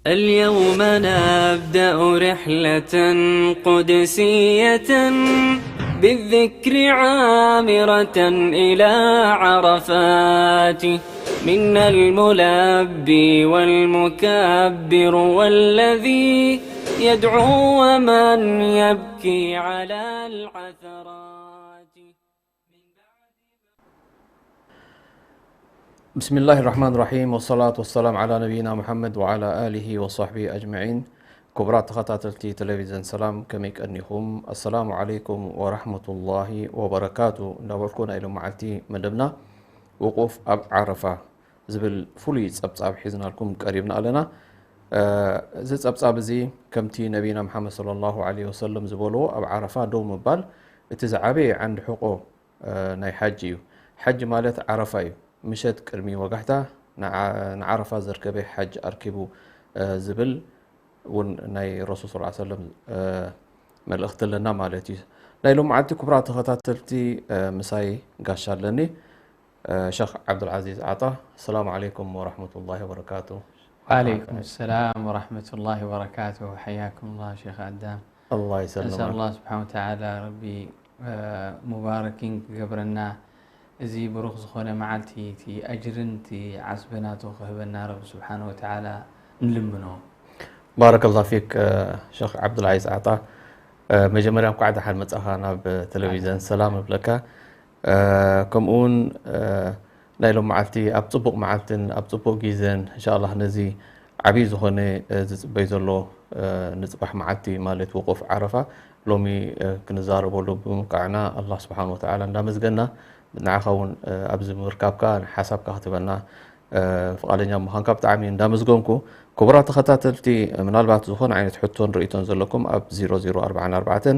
اليوم نبدأ رحلة قدسية بالذكر عامرة إلى عرفات. منا الملبي والمكبر والذي يدعو ومن يبكي على العثرات. بسم الله الرحمن الرحيم، والصلاة والسلام على نبينا محمد وعلى آله وصحبه أجمعين. ክቡራት ተኸታተልቲ ቴሌቪዝን ሰላም፣ ከመይ ቀኒኹም? ኣሰላሙ ዓለይኩም ወራሕመቱላሂ ወበረካቱ እንዳበልኩ፣ ናይ ሎም መዓልቲ መደብና ውቁፍ ኣብ ዓረፋ ዝብል ፍሉይ ጸብጻብ ሒዝናልኩም ቀሪብና ኣለና። እዚ ጸብጻብ እዚ ከምቲ ነቢና መሓመድ ሰለላሁ ዐለይሂ ወሰለም ዝበልዎ፣ ኣብ ዓረፋ ደው ምባል እቲ ዝዓበየ ዓንዲ ሕቆ ናይ ሓጅ እዩ። ሓጅ ማለት ዓረፋ እዩ። ምሸት ቅድሚ ወጋሕታ ንዓረፋ ዘርከበ ሓጅ ኣርኪቡ ዝብል እውን ናይ ረሱል ስ ሰለም መልእኽቲ ኣለና ማለት እዩ። ናይ ሎም መዓልቲ ክቡራት ተኸታተልቲ፣ ምሳይ ጋሻ ኣለኒ፣ ሸኽ ዓብዱልዓዚዝ ዓጣ። ሰላም ዓለይኩም ወራሕመቱላሂ ወበረካቱ። وعليكم السلام ورحمة الله وبركاته. حياكم الله شيخ أدام. الله يسلمك. أسأل الله سبحانه وتعالى ربي ሙባረኪን ክገብረና፣ እዚ ብሩኽ ዝኾነ መዓልቲ እቲ ኣጅርን እቲ ዓስቢ ናቱ ክህበና ረቢ ስብሓን ወተዓላ ንልምኖ። ባረከላሁ ፊክ ሸኽ ዓብዱልዓዚዝ ዓጣ። መጀመርያ እንኳዕ ደሓን መጻኻ ናብ ቴሌቪዝን ሰላም እብለካ። ከምኡ እውን ናይ ሎም መዓልቲ ኣብ ጽቡቕ መዓልትን ኣብ ጽቡቕ ግዜን እንሻላህ ነዚ ዓብዪ ዝኾነ ዝጽበይ ዘሎ ንጽባሕ መዓልቲ ማለት ውቁፍ ዓረፋ ሎሚ ክንዛረበሉ ብምብቃዕና ኣላህ ስብሓን ወተዓላ እንዳመስገና ንዓኻ እውን ኣብዚ ምርካብካ ሓሳብካ ክትበና ፍቓደኛ ምዃንካ ብጣዕሚ እንዳመስገንኩ። ክቡራት ተኸታተልቲ ምናልባት ዝኾነ ዓይነት ሕቶን ርእይቶን ዘለኩም ኣብ ዜሮ ዜሮ ኣርባዓን ኣርባዕተን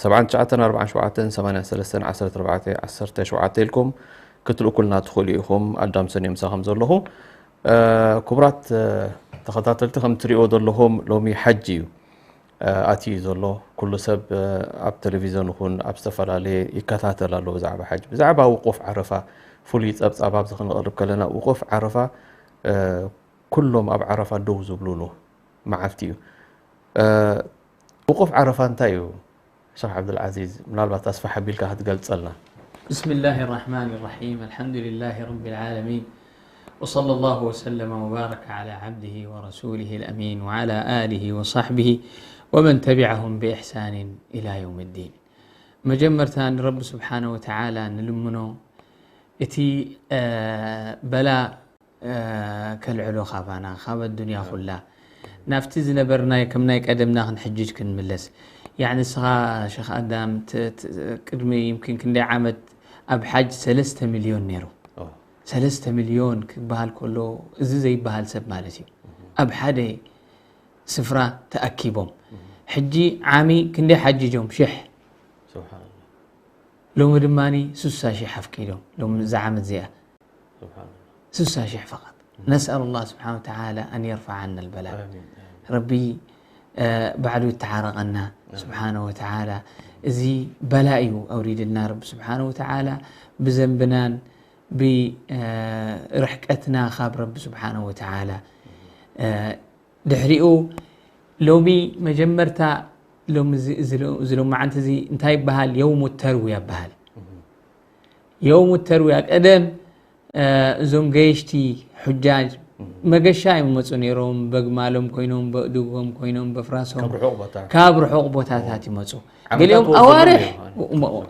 ሰብዓን ትሽዓተን ኣርባዓን ሸውዓተን ሰማንያን ሰለስተን ዓሰርተ ኣርባዕተ ዓሰርተ ሸውዓተ ኢልኩም ክትልእኩልና ትኽእሉ ኢኹም። ኣዳም ሰን ምሳኹም ዘለኹ። ክቡራት ተኸታተልቲ ከም ትሪእዎ ዘለኹም ሎሚ ሓጂ እዩ ኣትዩ ዘሎ። ኩሉ ሰብ ኣብ ቴሌቪዝን ይኹን ኣብ ዝተፈላለየ ይከታተል ኣሎ ብዛዕባ ሓጂ። ብዛዕባ ውቁፍ ዓረፋ ፍሉይ ጸብጻብ ኣብዚ ክንቕርብ ከለና ውቁፍ ዓረፋ ኩሎም ኣብ ዓረፋ ደው ዝብሉሉ መዓልቲ እዩ። ውቁፍ ዓረፋ እንታይ እዩ? ሸኽ ዓብዱልዓዚዝ ምናልባት ኣስፍሕ ኣቢልካ ክትገልጸልና። بسم الله الرحمن الرحيم. الحمد لله رب العالمين. وصلى الله وسلم وبارك على عبده ورسوله الأمين وعلى آله وصحبه ومن تبعهم بإحسان إلى يوم الدين. መጀመርታ ንረቢ ስብሓነ ወተዓላ ንልምኖ እቲ በላ ከልዕሎ ካባና ካብ ኣዱንያ ኩላ ናብቲ ዝነበርናዮ ከም ናይ ቀደምና ክንሕጅጅ ክንምለስ። ያዕኒ እስኻ ሸኽ ኣዳም ቅድሚ ይምኪን ክንደይ ዓመት ኣብ ሓጅ ሰለስተ ሚልዮን ነይሩ። ሰለስተ ሚልዮን ክበሃል ከሎ እዚ ዘይበሃል ሰብ ማለት እዩ። ኣብ ሓደ ስፍራ ተኣኪቦም ሕጂ ዓሚ ክንደይ ሓጅጆም ሽሕ ሎሚ ድማ ሱሳ ሽሕ ኣፍቂዶም ሎሚ እዛ ዓመት እዚኣ ሱሳ ሽሕ ፈቐጥ። ነስኣል ላህ ስብሓን ወተዓላ ኣን የርፈዓና ልበላ። ረቢ ባዕሉ ይተዓረቐና ስብሓነ ወተዓላ። እዚ በላ እዩ ኣውሪድልና ረቢ ስብሓነ ወተዓላ ብዘንብናን ብርሕቀትና ካብ ረቢ ስብሓነ ወተዓላ። ድሕሪኡ ሎሚ መጀመርታ ሎሚ እዚ ሎማዓንቲ እዚ እንታይ ይበሃል? የውሙ ተርውያ ይበሃል። የውሙ ተርውያ ቀደም እዞም ገየሽቲ ሑጃጅ መገሻ እዮም መፁ ነይሮም። በግማሎም ኮይኖም በእዱጎም ኮይኖም በፍራሶም ካብ ርሑቕ ቦታታት ይመፁ። ገሊኦም ኣዋርሕ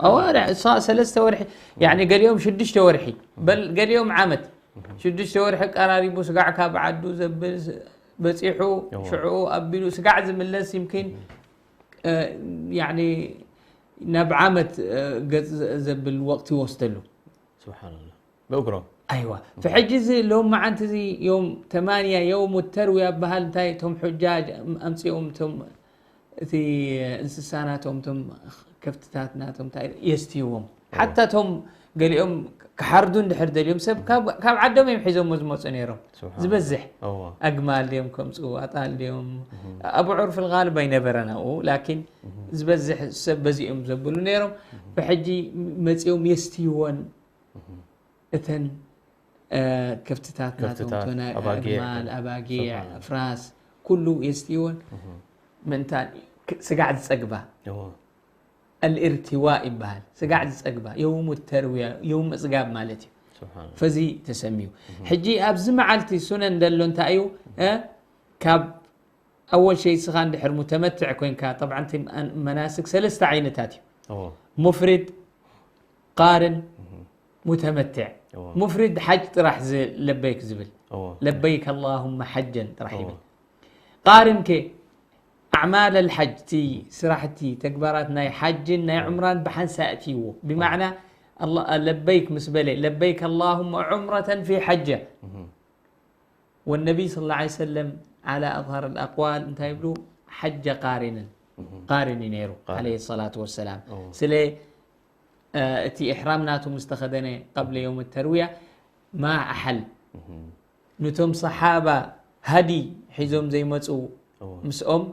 ኣዋርሕ እሳ ሰለስተ ወርሒ ያኒ ገሊኦም ሽዱሽተ ወርሒ በል ገሊኦም ዓመት ሽዱሽተ ወርሒ ኣቀራሪቡ ስጋዕ ካብ ዓዱ ዘብል በፂሑ ሽዑ ኣቢሉ ስጋዕ ዝምለስ ይምኪን ናብ ዓመት ገፅ ዘብል ወቅቲ ይወስደሉ። ስብሓንላ ብእግሮም ኣይዋ ፍሕጂ እዚ ሎም መዓንቲ እዚ ዮም ተማንያ የውሙ ተርውያ በሃል እንታይ እቶም ሑጃጅ ኣምፅኦም እቶም እቲ እንስሳ ናቶም እቶም ከፍትታት ናቶም እንታይ የስትይዎም ሓታ እቶም ገሊኦም ክሓርዱ እንድሕር ደልዮም ሰብ ካብ ዓዶም እዮም ሒዞሞ ዝመፁ ነይሮም። ዝበዝሕ ኣግማል ድዮም ከምፁ ኣጣል ድዮም ኣብ ዑርፍ ልጋልብ ኣይነበረን ኣብኡ ላኪን ዝበዝሕ ሰብ በዚኦም ዘብሉ ነይሮም። ብሕጂ መፂኦም የስትይወን እተን ከፍትታት ናቶም ኣግማል ኣባጊዕ ፍራስ ኩሉ የስትይዎን ምእንታን ስጋዕ ዝጸግባ ኣልእርቲዋ ይበሃል። ስጋዕ ዝጸግባ የውሙ ተርውያ፣ የውም ምጽጋብ ማለት እዩ። ፈዚ ተሰሚዩ። ሕጂ ኣብዚ መዓልቲ ሱነን ዘሎ እንታይ እዩ? ካብ ኣወል ሸይ ስኻ እንድሕር ሙተመትዕ ኮይንካ፣ ጠብዓ መናስክ ሰለስተ ዓይነታት እዩ። ሙፍሪድ፣ ቃርን፣ ሙተመትዕ። ሙፍሪድ ሓጅ ጥራሕ ለበይክ ዝብል፣ ለበይክ ኣላሁመ ሓጀን ጥራሕ ይብል። ቃርን ከ ኣዕማል ኣልሓጅ፣ እቲ ስራሕቲ ተግባራት ናይ ሓጅን ናይ ዑምራን ብሓንሳ እትይዎ። ብማዕና ለበይክ ምስ በለ፣ ለበይክ ኣላሁመ ዑምረተን ፊ ሓጀ። ወነቢይ ሰለላሁ ዐለይሂ ወሰለም ዓላ ኣዝሃር ኣልኣቅዋል እንታይ ይብሉ? ሓጀ ቃሪንን። ቃሪን እዩ ነይሩ ዓለይሂ ሰላቱ ወሰላም። ስለ እቲ ኢሕራም ናቱ ምስ ተኸደነ ቀብለ የውም ተርውያ ማ ኣሓል። ንቶም ሰሓባ ሃዲ ሒዞም ዘይመፁ ምስኦም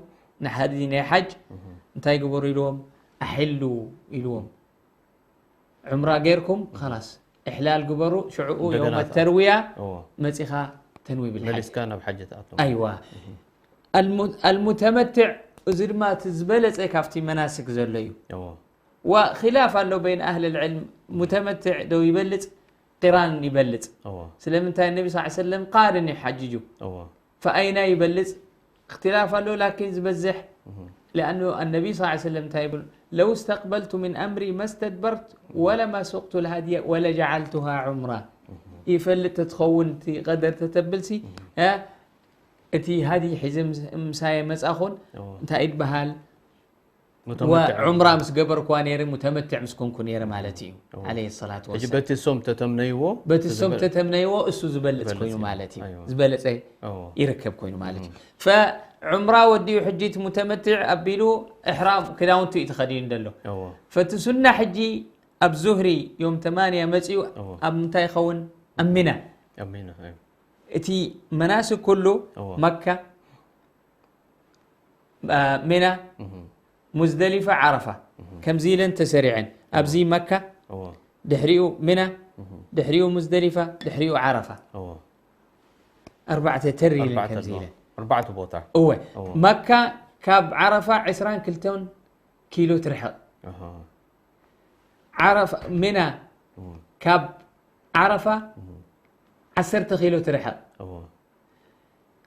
ንሃዲ ናይ ሓጅ እንታይ ግበሩ ኢልዎም? ኣሕሉ ኢልዎም። ዑምራ ጌርኩም ኸላስ እሕላል ግበሩ። ሽዕኡ የውመ ተርውያ መፂኻ ተንዊ ብልሓጅ መሊስካ ናብ ሓጅ ትኣቱ። ኣይዋ። ኣልሙተመትዕ፣ እዚ ድማ እቲ ዝበለፀ ካብቲ መናስክ ዘሎ እዩ። ወኺላፍ ኣሎ በይን ኣህል ልዕልም፣ ሙተመትዕ ዶ ይበልፅ ቂራን ይበልፅ? ስለምንታይ ነቢ ስ ሰለም ቃርን እዩ ሓጅጁ። ፈኣይና ይበልፅ እክትላፍ ኣሎ፣ ላኪን ዝበዝሕ لأنه النبي صلى الله عليه وسلم እንታይ ይብል? ለው እስተቅበልቱ ምን ኣምሪ መስተድበርት ወለማ ሱቅቱ ልሃድየ ወለጀዓልቱሃ ዑምራ። ይፈልጥ ተትኸውን እቲ ቀደር ተተብልሲ እቲ ሃዲ ሒዘ ምሳየ መፃኹን እንታይ ይበሃል? ዑምራ ምስ ገበርኩዋ ነይረ፣ ሙተመትዕ ምስ ኮንኩ ነይረ ማለት እዩ። ዓለይሂ ሰላቱ ወሰላም። በቲ እሶም ተተምነይዎ በቲ እሶም ተተምነይዎ እሱ ዝበልፅ ኮይኑ ማለት እዩ። ዝበለፀ ይርከብ ኮይኑ ማለት እዩ። ፈዑምራ ወዲኡ ሕጂ እቲ ሙተመትዕ ኣቢሉ እሕራም ክዳውንቱ እዩ ተኸዲኑ ዘሎ። ፈቲ ሱና ሕጂ ኣብ ዙህሪ ዮም ተማንያ መፂኡ ኣብ ምንታይ ይኸውን? ኣብ ሚና። እቲ መናስክ ኩሉ መካ ሚና፣ ሙዝደሊፋ፣ ዓረፋ ከምዚ ኢለን ተሰሪዐን። ኣብዚ መካ፣ ድሕሪኡ ሚና፣ ድሕሪኡ ሙዝደሊፋ፣ ድሕሪኡ ዓረፋ። ኣርባዕተ ተር ኢለን ከምዚ ኢለን። እወ፣ መካ ካብ ዓረፋ ዕስራን ክልተን ኪሎ ትርሕቕ። ዓረፋ፣ ሚና ካብ ዓረፋ ዓሰርተ ኪሎ ትርሕቕ።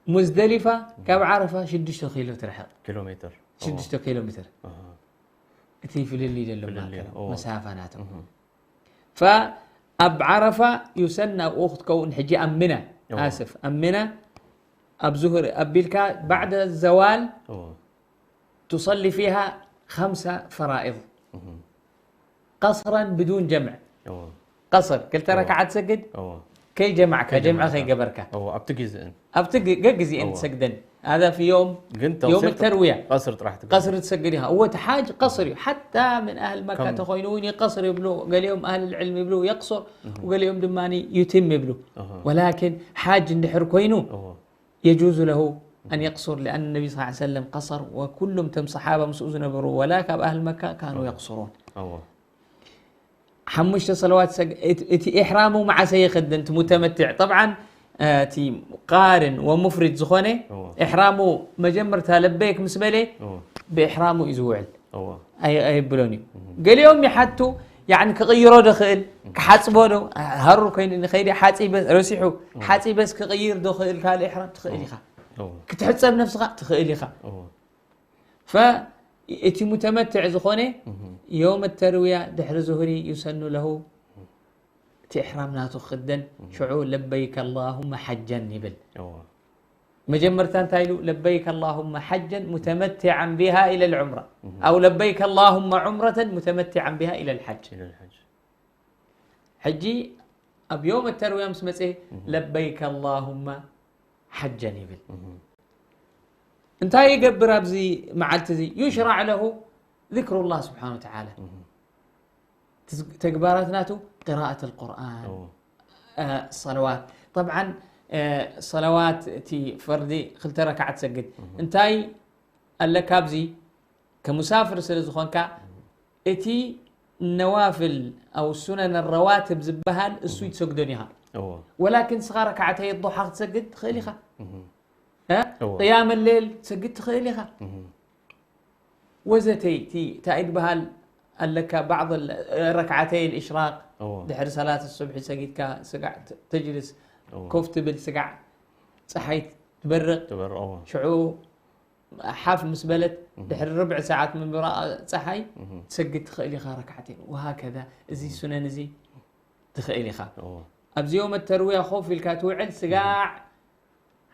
ሙዝደሊፋ ካብ ዓረፋ ሽዱሽተ ኪሎ ትርሕቕ። ኪሎ ሜትር። ሽዱሽተ ኪሎ ሜትር። እቲ ፍልልይ ዘሎ ፍልልይ፣ ማእከል እዎ። መሳፋ ናቶም። እህ። ፈኣብ ዓረፋ ዩሰን ኣብኡ ክትከውን ሕጂ ኣብ ሚና፣ እዎ። ኣስፍ፣ ኣብ ሚና ኣብ ዙህር ኣቢልካ ባዕደ ዘዋል እዎ። ቱሰሊ ፊሃ ኸምሰ ፈራኢድ። እህ። ቀስረን ብዱን ጀምዕ። እዎ። ቀስር፣ ክልተ እዎ። ረክዓ ትሰግድ፣ እዎ። ከይጀማዕካ፣ ከይጀማዕካ። ጀምዒ ከይገበርካ። እዎ፣ ኣብቲ ግዝእን። ኣብቲ ግ-፣ ገግዝኤን እዎ። ትሰግደን። هذا في يوم، ግን يوم ተውሲዕ التروية። ቀስር ጥራሕ ትገብር። ቀስር ትሰግድ ኢኻ። እዎ፣ እቲ ሓጅ ቀስር እዩ። ሓታ ምን ኣህል መካ ከም ተኾይኑ እውን ይቀስር ይብሉ። ገሊኦም ኣህል ልዕልም ይብሉ የቅሱር፣ እህ። ወገሊኦም ድማ ዩቲም ይብሉ። እህ። ወላኪን ሓጅ እንድሕር ኮይኑ እዎ። يجوز له أن يقصر، لأن النبي صلى الله عليه وسلم قصر، وኩሎም ቶም ሰሓባ ምስኡ ዝነበሩ፣ ወላ ካብ ኣህል መካ ካኑ እዎ። የቅስሩን። እዎ። ሓሙሽተ ሰለዋት ሰግ-፣ እቲ፣ እቲ ኢሕራሙ መዓሰ ይኽደን፣ እቲ ሙተመትዕ። ጠብዓን፣ እ፣ እቲ ቃርን ወሙፍሪድ ዝኾነ እዎ። ኢሕራሙ መጀመርታ ለበይክ ምስ በለ እዎ። ብኢሕራሙ እዩ ዝውዕል። እዎ። ኣይ-፣ ኣይብሎን እዩ። እህ። ገሊኦም ይሓቱ፣ ያዕኒ ክቕይሮ ዶ ክእል፣ እህ። ክሓጽቦ ዶ፣ ሃሩር ኮይኑ ንኸይዲ ሓጺበ፣ ረሲሑ፣ እዎ። ሓጺበስ ክቕይር ዶ ክእል ካልእ ኢሕራም? ትኽእል እዎ። ኢኻ። እዎ። ክትሕጸብ ነፍስኻ? ትኽእል ኢኻ። እዎ። ፈ-፣ እቲ ሙተመትዕ ዝኾነ እህ። የውመ ተርውያ ድሕሪ ዙህሪ ዩሰኑ ለሁ እቲ ኢሕራም ናቱ ክኽደን፣ እህ። ሽዑ ለበይከ ኣላሁመ ሓጀን ይብል። እዎ። መጀመርታ እንታይ ኢሉ? ለበይከ ኣላሁመ ሓጀን ሙተመትዓን ቢሃ ኢለ ልዑምራ። እህ። ኣው ለበይከ ኣላሁመ ዑምረተን ሙተመትዓን ቢሃ ኢለ ልሓጅ። ኢለ ልሓጅ። ሕጂ ኣብ የውመ ተርውያ ምስ መጸ እህ። ለበይከ ኣላሁመ ሓጀን ይብል። እህ። እንታይ ይገብር ኣብዚ መዓልቲ እዚ? ዩሽራዕ ለሁ ዚክሩላህ ስብሓነ ወተዓላ። እህ። ትዝ-፣ ተግባራት ናቱ ቅራኣት ኣልቁርኣን፣ እዎ። እ፣ ሰለዋት። ጠብዓን፣ እ፣ ሰለዋት እቲ ፈርዲ ክልተ ረክዓ ትሰግድ። እህ። እንታይ ኣለካ ኣብዚ? ከሙሳፍር ስለ ዝኾንካ፣ እቲ ነዋፍል ኣው ሱነን ረዋትብ ዝበሃል እሱ እህ። ይትሰግዶን ኢኻ። እዎ። ወላኪን ንስኻ ረክዓተይ ዱሓ ክትሰግድ ትኽእል ኢኻ። እህ። እ? እዎ። ቅያም ሌል ትሰግድ ትኽእል ኢኻ። እህ። ወዘተይ፣ እቲ እንታይ ይበሃል ኣለካ፣ بعض ال-፣ ረክዓተይ الإشراق፣ እዎ። ድሕሪ ሰላት الصبح ሰጊድካ ስጋዕ ት-፣ ተጅልስ፣ እዎ። ኮፍ ትብል ስጋዕ፣ ጸሓይ ትበርቕ፣ ትበርቕ፣ እዎ። ሽዑ ሓፍ ምስ በለት፣ እህ። ድሕሪ ርብዕ ሰዓት ምብራቕ ጸሓይ እህ። ትሰግድ ትኽእል ኢኻ ረክዓተይ። وهكذا፣ እዚ እህ። ሱነን እዚ ትኽእል ኢኻ። እዎ። ኣብዚ ዮም ተርውያ ኮፍ ኢልካ ትውዕል፣ ስጋዕ እህ።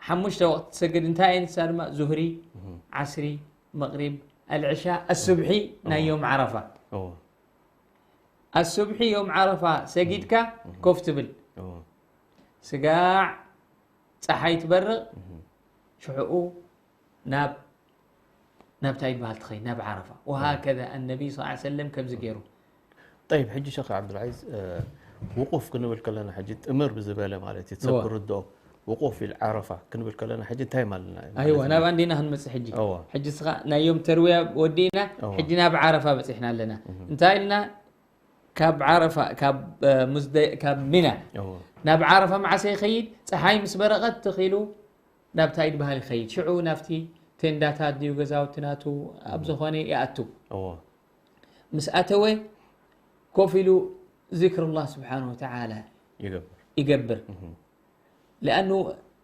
ሓሙሽተ ወቕቲ ትሰግድ። እንታይ እየን ንሳ ድማ? ዙህሪ፣ እህ። ዓስሪ፣ መቕሪብ፣ ኣልዕሻ፣ ኣሱብሒ ናይ እዎ። ዮም ዓረፋ። እዎ። ኣሱብሒ ዮም ዓረፋ ሰጊድካ እህ። ኮፍ ትብል። እዎ። ስጋዕ ጸሓይ ትበርቕ፣ እህ። ሽዕኡ ናብ፣ ናብታ ይበሃል ትኸይድ፣ ናብ ዓረፋ። وهكذا النبي صلى الله عليه وسلم ከምዚ ገይሩ። ጠይብ፣ ሕጂ ሸኽ ዓብዱልዓዚዝ፣ እ፣ ውቁፍ ክንብል ከለና ሕጂ ጥምር ብዝበለ ማለት እዩ፣ ሰብ እዎ። ክርድኦ። ውቁፍ ኢል ዓረፋ ክንብል ከለና ሕጂ እንታይ ማለትና እዩ? ኣይዋ፣ ማለት ናብ እዩ። ኣንዲና ክንመጽእ ሕጂ። እዎ። ሕጂ ስኻ ናይ ዮም ተርውያ ወዲእና፣ እዎ። ሕጂ ናብ ዓረፋ በጺሕና ኣለና። እህ። እንታይ ኢልና? ካብ ዓረፋ፣ ካብ፣ እ፣ ሙዝደ-፣ ካብ ሚና እዎ። ናብ ዓረፋ መዓሰ ይኸይድ? ጸሓይ ምስ በረቐት ተኺሉ ናብታ ኢድ ባህል ይኸይድ። ሽዑ ናብቲ ቴንዳታት ድዩ ገዛውቲ ናቱ ኣብ እዎ። ዝኾነ ይኣቱ። እዎ። ምስ ኣተወ ኮፍ ኢሉ ዚክር ኣላህ ስብሓነሁ ወተዓላ ይገብር። ይገብር። እህ። لأنه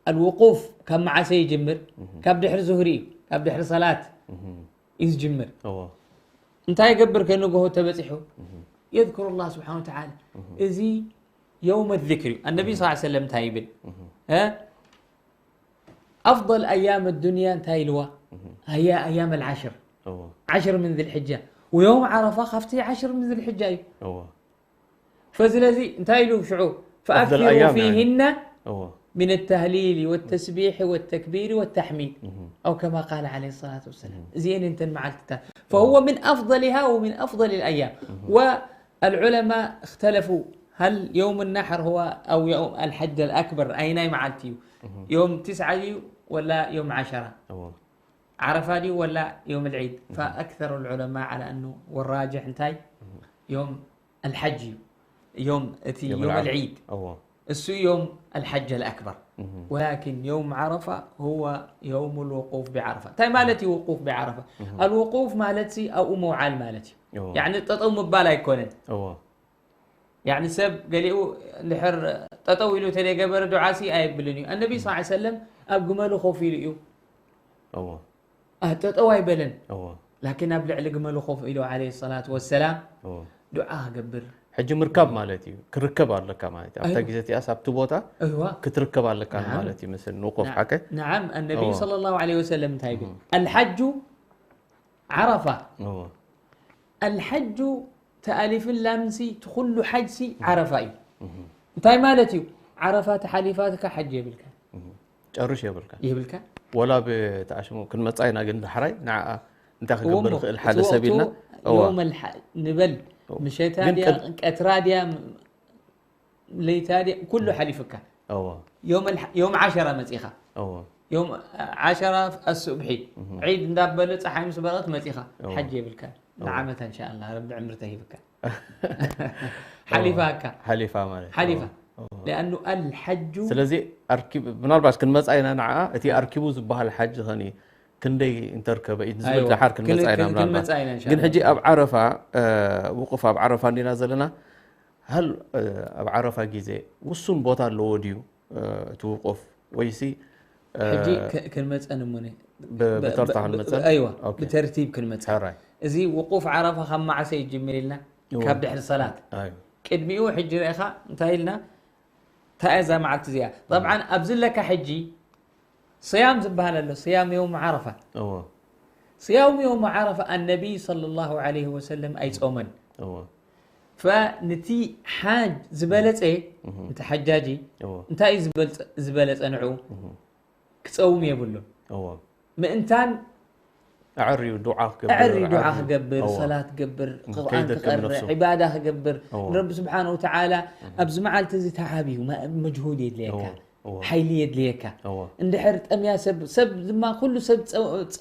الوقوف ካብ መዓሰ ይጅምር? እህ። ካብ ድሕሪ ዙህሪ እዩ። ካብ ድሕሪ ሰላት እህ። እዩ ዝጅምር። እዎ። እንታይ ይገብር ከ ንግሆ ተበጺሑ? እህ። يذكر الله سبحانه وتعالى። እህ። እዚ يوم الذكر እዩ። النبي እህ። صلى الله عليه وسلم እንታይ ይብል? እህ። እ? أفضل أيام الدنيا እንታይ ኢልዋ? እህ። هي أيام العشر። እዎ። عشر من ذي الحجة። ويوم عرفة ካብቲ عشر من ذي الحجة እዩ። እዎ። فስለዚ እንታይ ኢሉ ሽዑ؟ أفضل فأكثروا أيام يعني. فيهن እዎ። من التهليل والتسبيح والتكبير والتحميد. እህ። أو كما قال عليه الصلاة والسلام. እህ። እዚኤን እንተን መዓልትታት። እዎ። فهو من أفضلها ومن أفضل الأيام. እህ። والعلماء اختلفوا هل يوم النحر هو أو يوم الحج الأكبر ኣይናይ መዓልቲ እዩ؟ እህ። يوم تسعة እዩ ወላ يوم عشرة؟ እዎ። عرفة ድዩ ወላ يوم العيد؟ እህ። فأكثر العلماء على أنه والراجح እንታይ؟ እህ። يوم الحج እዩ። يوم እቲ يوم يوم العرفة. العيد. እዎ። እሱ يوم الحج الأكبر. እህ። ولكن يوم عرفة هو يوم الوقوف بعرفة. እንታይ ማለት እዩ وقوف بعرفة؟ እህ። الوقوف ማለት ሲ ኣብኡ ምውዓል ማለት እዩ። እዎ። ያዕኒ ጠጠው ምባል ኣይኮነን። እዎ። ያዕኒ ሰብ ገሊኡ እንድሕር ጠጠው ኢሉ ተደገበረ ዱዓ ሲ ኣይብልን እዩ። النبي صلى الله عليه وسلم ኣብ ግመሉ ኮፍ ኢሉ እዩ። እዎ። አ፣ ጠጠው ኣይበለን። እዎ። ላኪን ኣብ ልዕሊ ግመሉ ኮፍ ኢሉ عليه الصلاة والسلام እዎ። ዱዓ ክገብር። ሕጂ ምርካብ ማለት እዩ። ክርከብ ኣለካ ማለት እዩ። ኣብታ ኣይዋ። ግዜ እቲኣስ ኣብቲ ቦታ እዋ። ክትርከብ ኣለካ ናዓም። ማለት እዩ። ምስል ንውቁፍ ናዓ-፣ ሓቀ? ናዓም፣ النبي እዎ። صلى الله عليه وسلم እንታይ ይብል? እህ። الحج عرفة። እዎ። الحج ተኣሊፍን ላምሲ እቲ ኩሉ ሓጅሲ ዓረፋ እዩ። እህ። እንታይ ማለት እዩ? ዓረፋ ተሓሊፋትካ ሓጅ የብልካ። እህ። ጨርሽ የብልካ። የብልካ። ወላ ብተኣሽሙ ክንመጻ ኢና ግን ዳሕራይ ንዓኣ እንታይ ክገብር እሞ፣ ይኽእል ሓደ እቲ ሰብ ኢልና? ወቅቱ እዋ። ዮም ኣልሓ-፣ ንበል እዋ። ምሸታ ግን ድያ፣ ቅድ-፣ ቀትራ ድያ፣ ለይታ ድያ፣ ኩሉ ሓሊፍካ። እዋ። ዮም ኣልሓ-፣ ዮም ዓሸራ መጺኻ። እዋ። ዮም ዓሸራ ኣሱብሒ። እህ። ዒድ እንዳበለ ጸሓይ ምስ በረቐት መጺኻ። እዋ። ሓጅ የብልካ። እዋ። ንዓመታ እንሻኣላ ረቢ ዕምሪ ተሂብካ። ሓሊፋካ። ሓሊፋ ማለት። ሓሊፋ። እዋ። لأنه الحج ስለዚ ኣርኪብ-፣ ምናልባት ክንመጻ ኢና ንዓኣ፣ እቲ ኣርኪቡ ዝበሃል ሓጅ ኸኒ ክንደይ እንተርከበ እዩ ዝብል ኣይዋ። ድሓር ክንመጻ ክን-፣ ኢና ክን-፣ ምናልባት። ክንመጻ ኢና ግን እንሻኣላ። ሕጂ ኣብ ዓረፋ፣ እ፣ ውቁፍ ኣብ ዓረፋ እንዲና ዘለና፣ ሃል፣ እ፣ ኣብ ዓረፋ ግዜ ውሱን ቦታ ኣለዎ ድዩ፣ እ፣ እቲ ውቁፍ? ወይሲ፣ እ፣ ሕጂ ክ-፣ ክንመጸ ንሙነ። ብ-፣ ብ-፣ ብተርታ ብ-፣ ክንመጸ? ኣይዋ፣ ኦኬ። ብተርቲብ ክንመጸ። ሕራይ። እዚ ውቁፍ ዓረፋ ካብ መዓሰ ይጅምር ኢልና? እዎ። ካብ ድሕሪ ሰላት። ኣይዋ። ቅድሚኡ ሕጂ ርኢኻ እንታይ ኢልና? እንታይ እያ እዛ መዓልቲ እዚኣ? እዎ። ጠብዓን ኣብዚ ለካ ሕጂ ስያም ዝበሃል ኣሎ፣ ስያም የውም ዓረፋ። እዎ። ስያም የውም ዓረፋ ኣነቢ ሰለላሁ ዐለይሂ ወሰለም ኣይጾመን። እዎ። ፈ-፣ ንቲ ሓጅ ዝበለጸ፣ እህ። ንቲ ሓጃጂ፣ እዎ። እንታይ እዩ ዝበልጸ-፣ ዝበለጸ ንዑ? እህ። ክጸውም የብሉን። እዎ። ምእንታን ኣዕርዩ ዱዓ ክገብር፣ ኣዕርዩ ዱዓ ኣዕርዩ። ክገብር፣ እዎ። ሰላት ክገብር፣ እህ፣ ቁርኣን ከይደክም ክቐርእ፣ ነፍሱ። ዒባዳ ክገብር፣ እዎ። ንረቢ ስብሓነሁ ወተዓላ እህ። ኣብዚ መዓልቲ እዚ ተዓብዩ፣ መ-፣ መጅሁድ የድልየካ፣ እዎ፣ እዎ። ሓይሊ የድልየካ። እዎ። እንድሕር ጠምያ ሰብ፣ ሰብ ድማ ኩሉ ሰብ ጸ-፣ ጸ-፣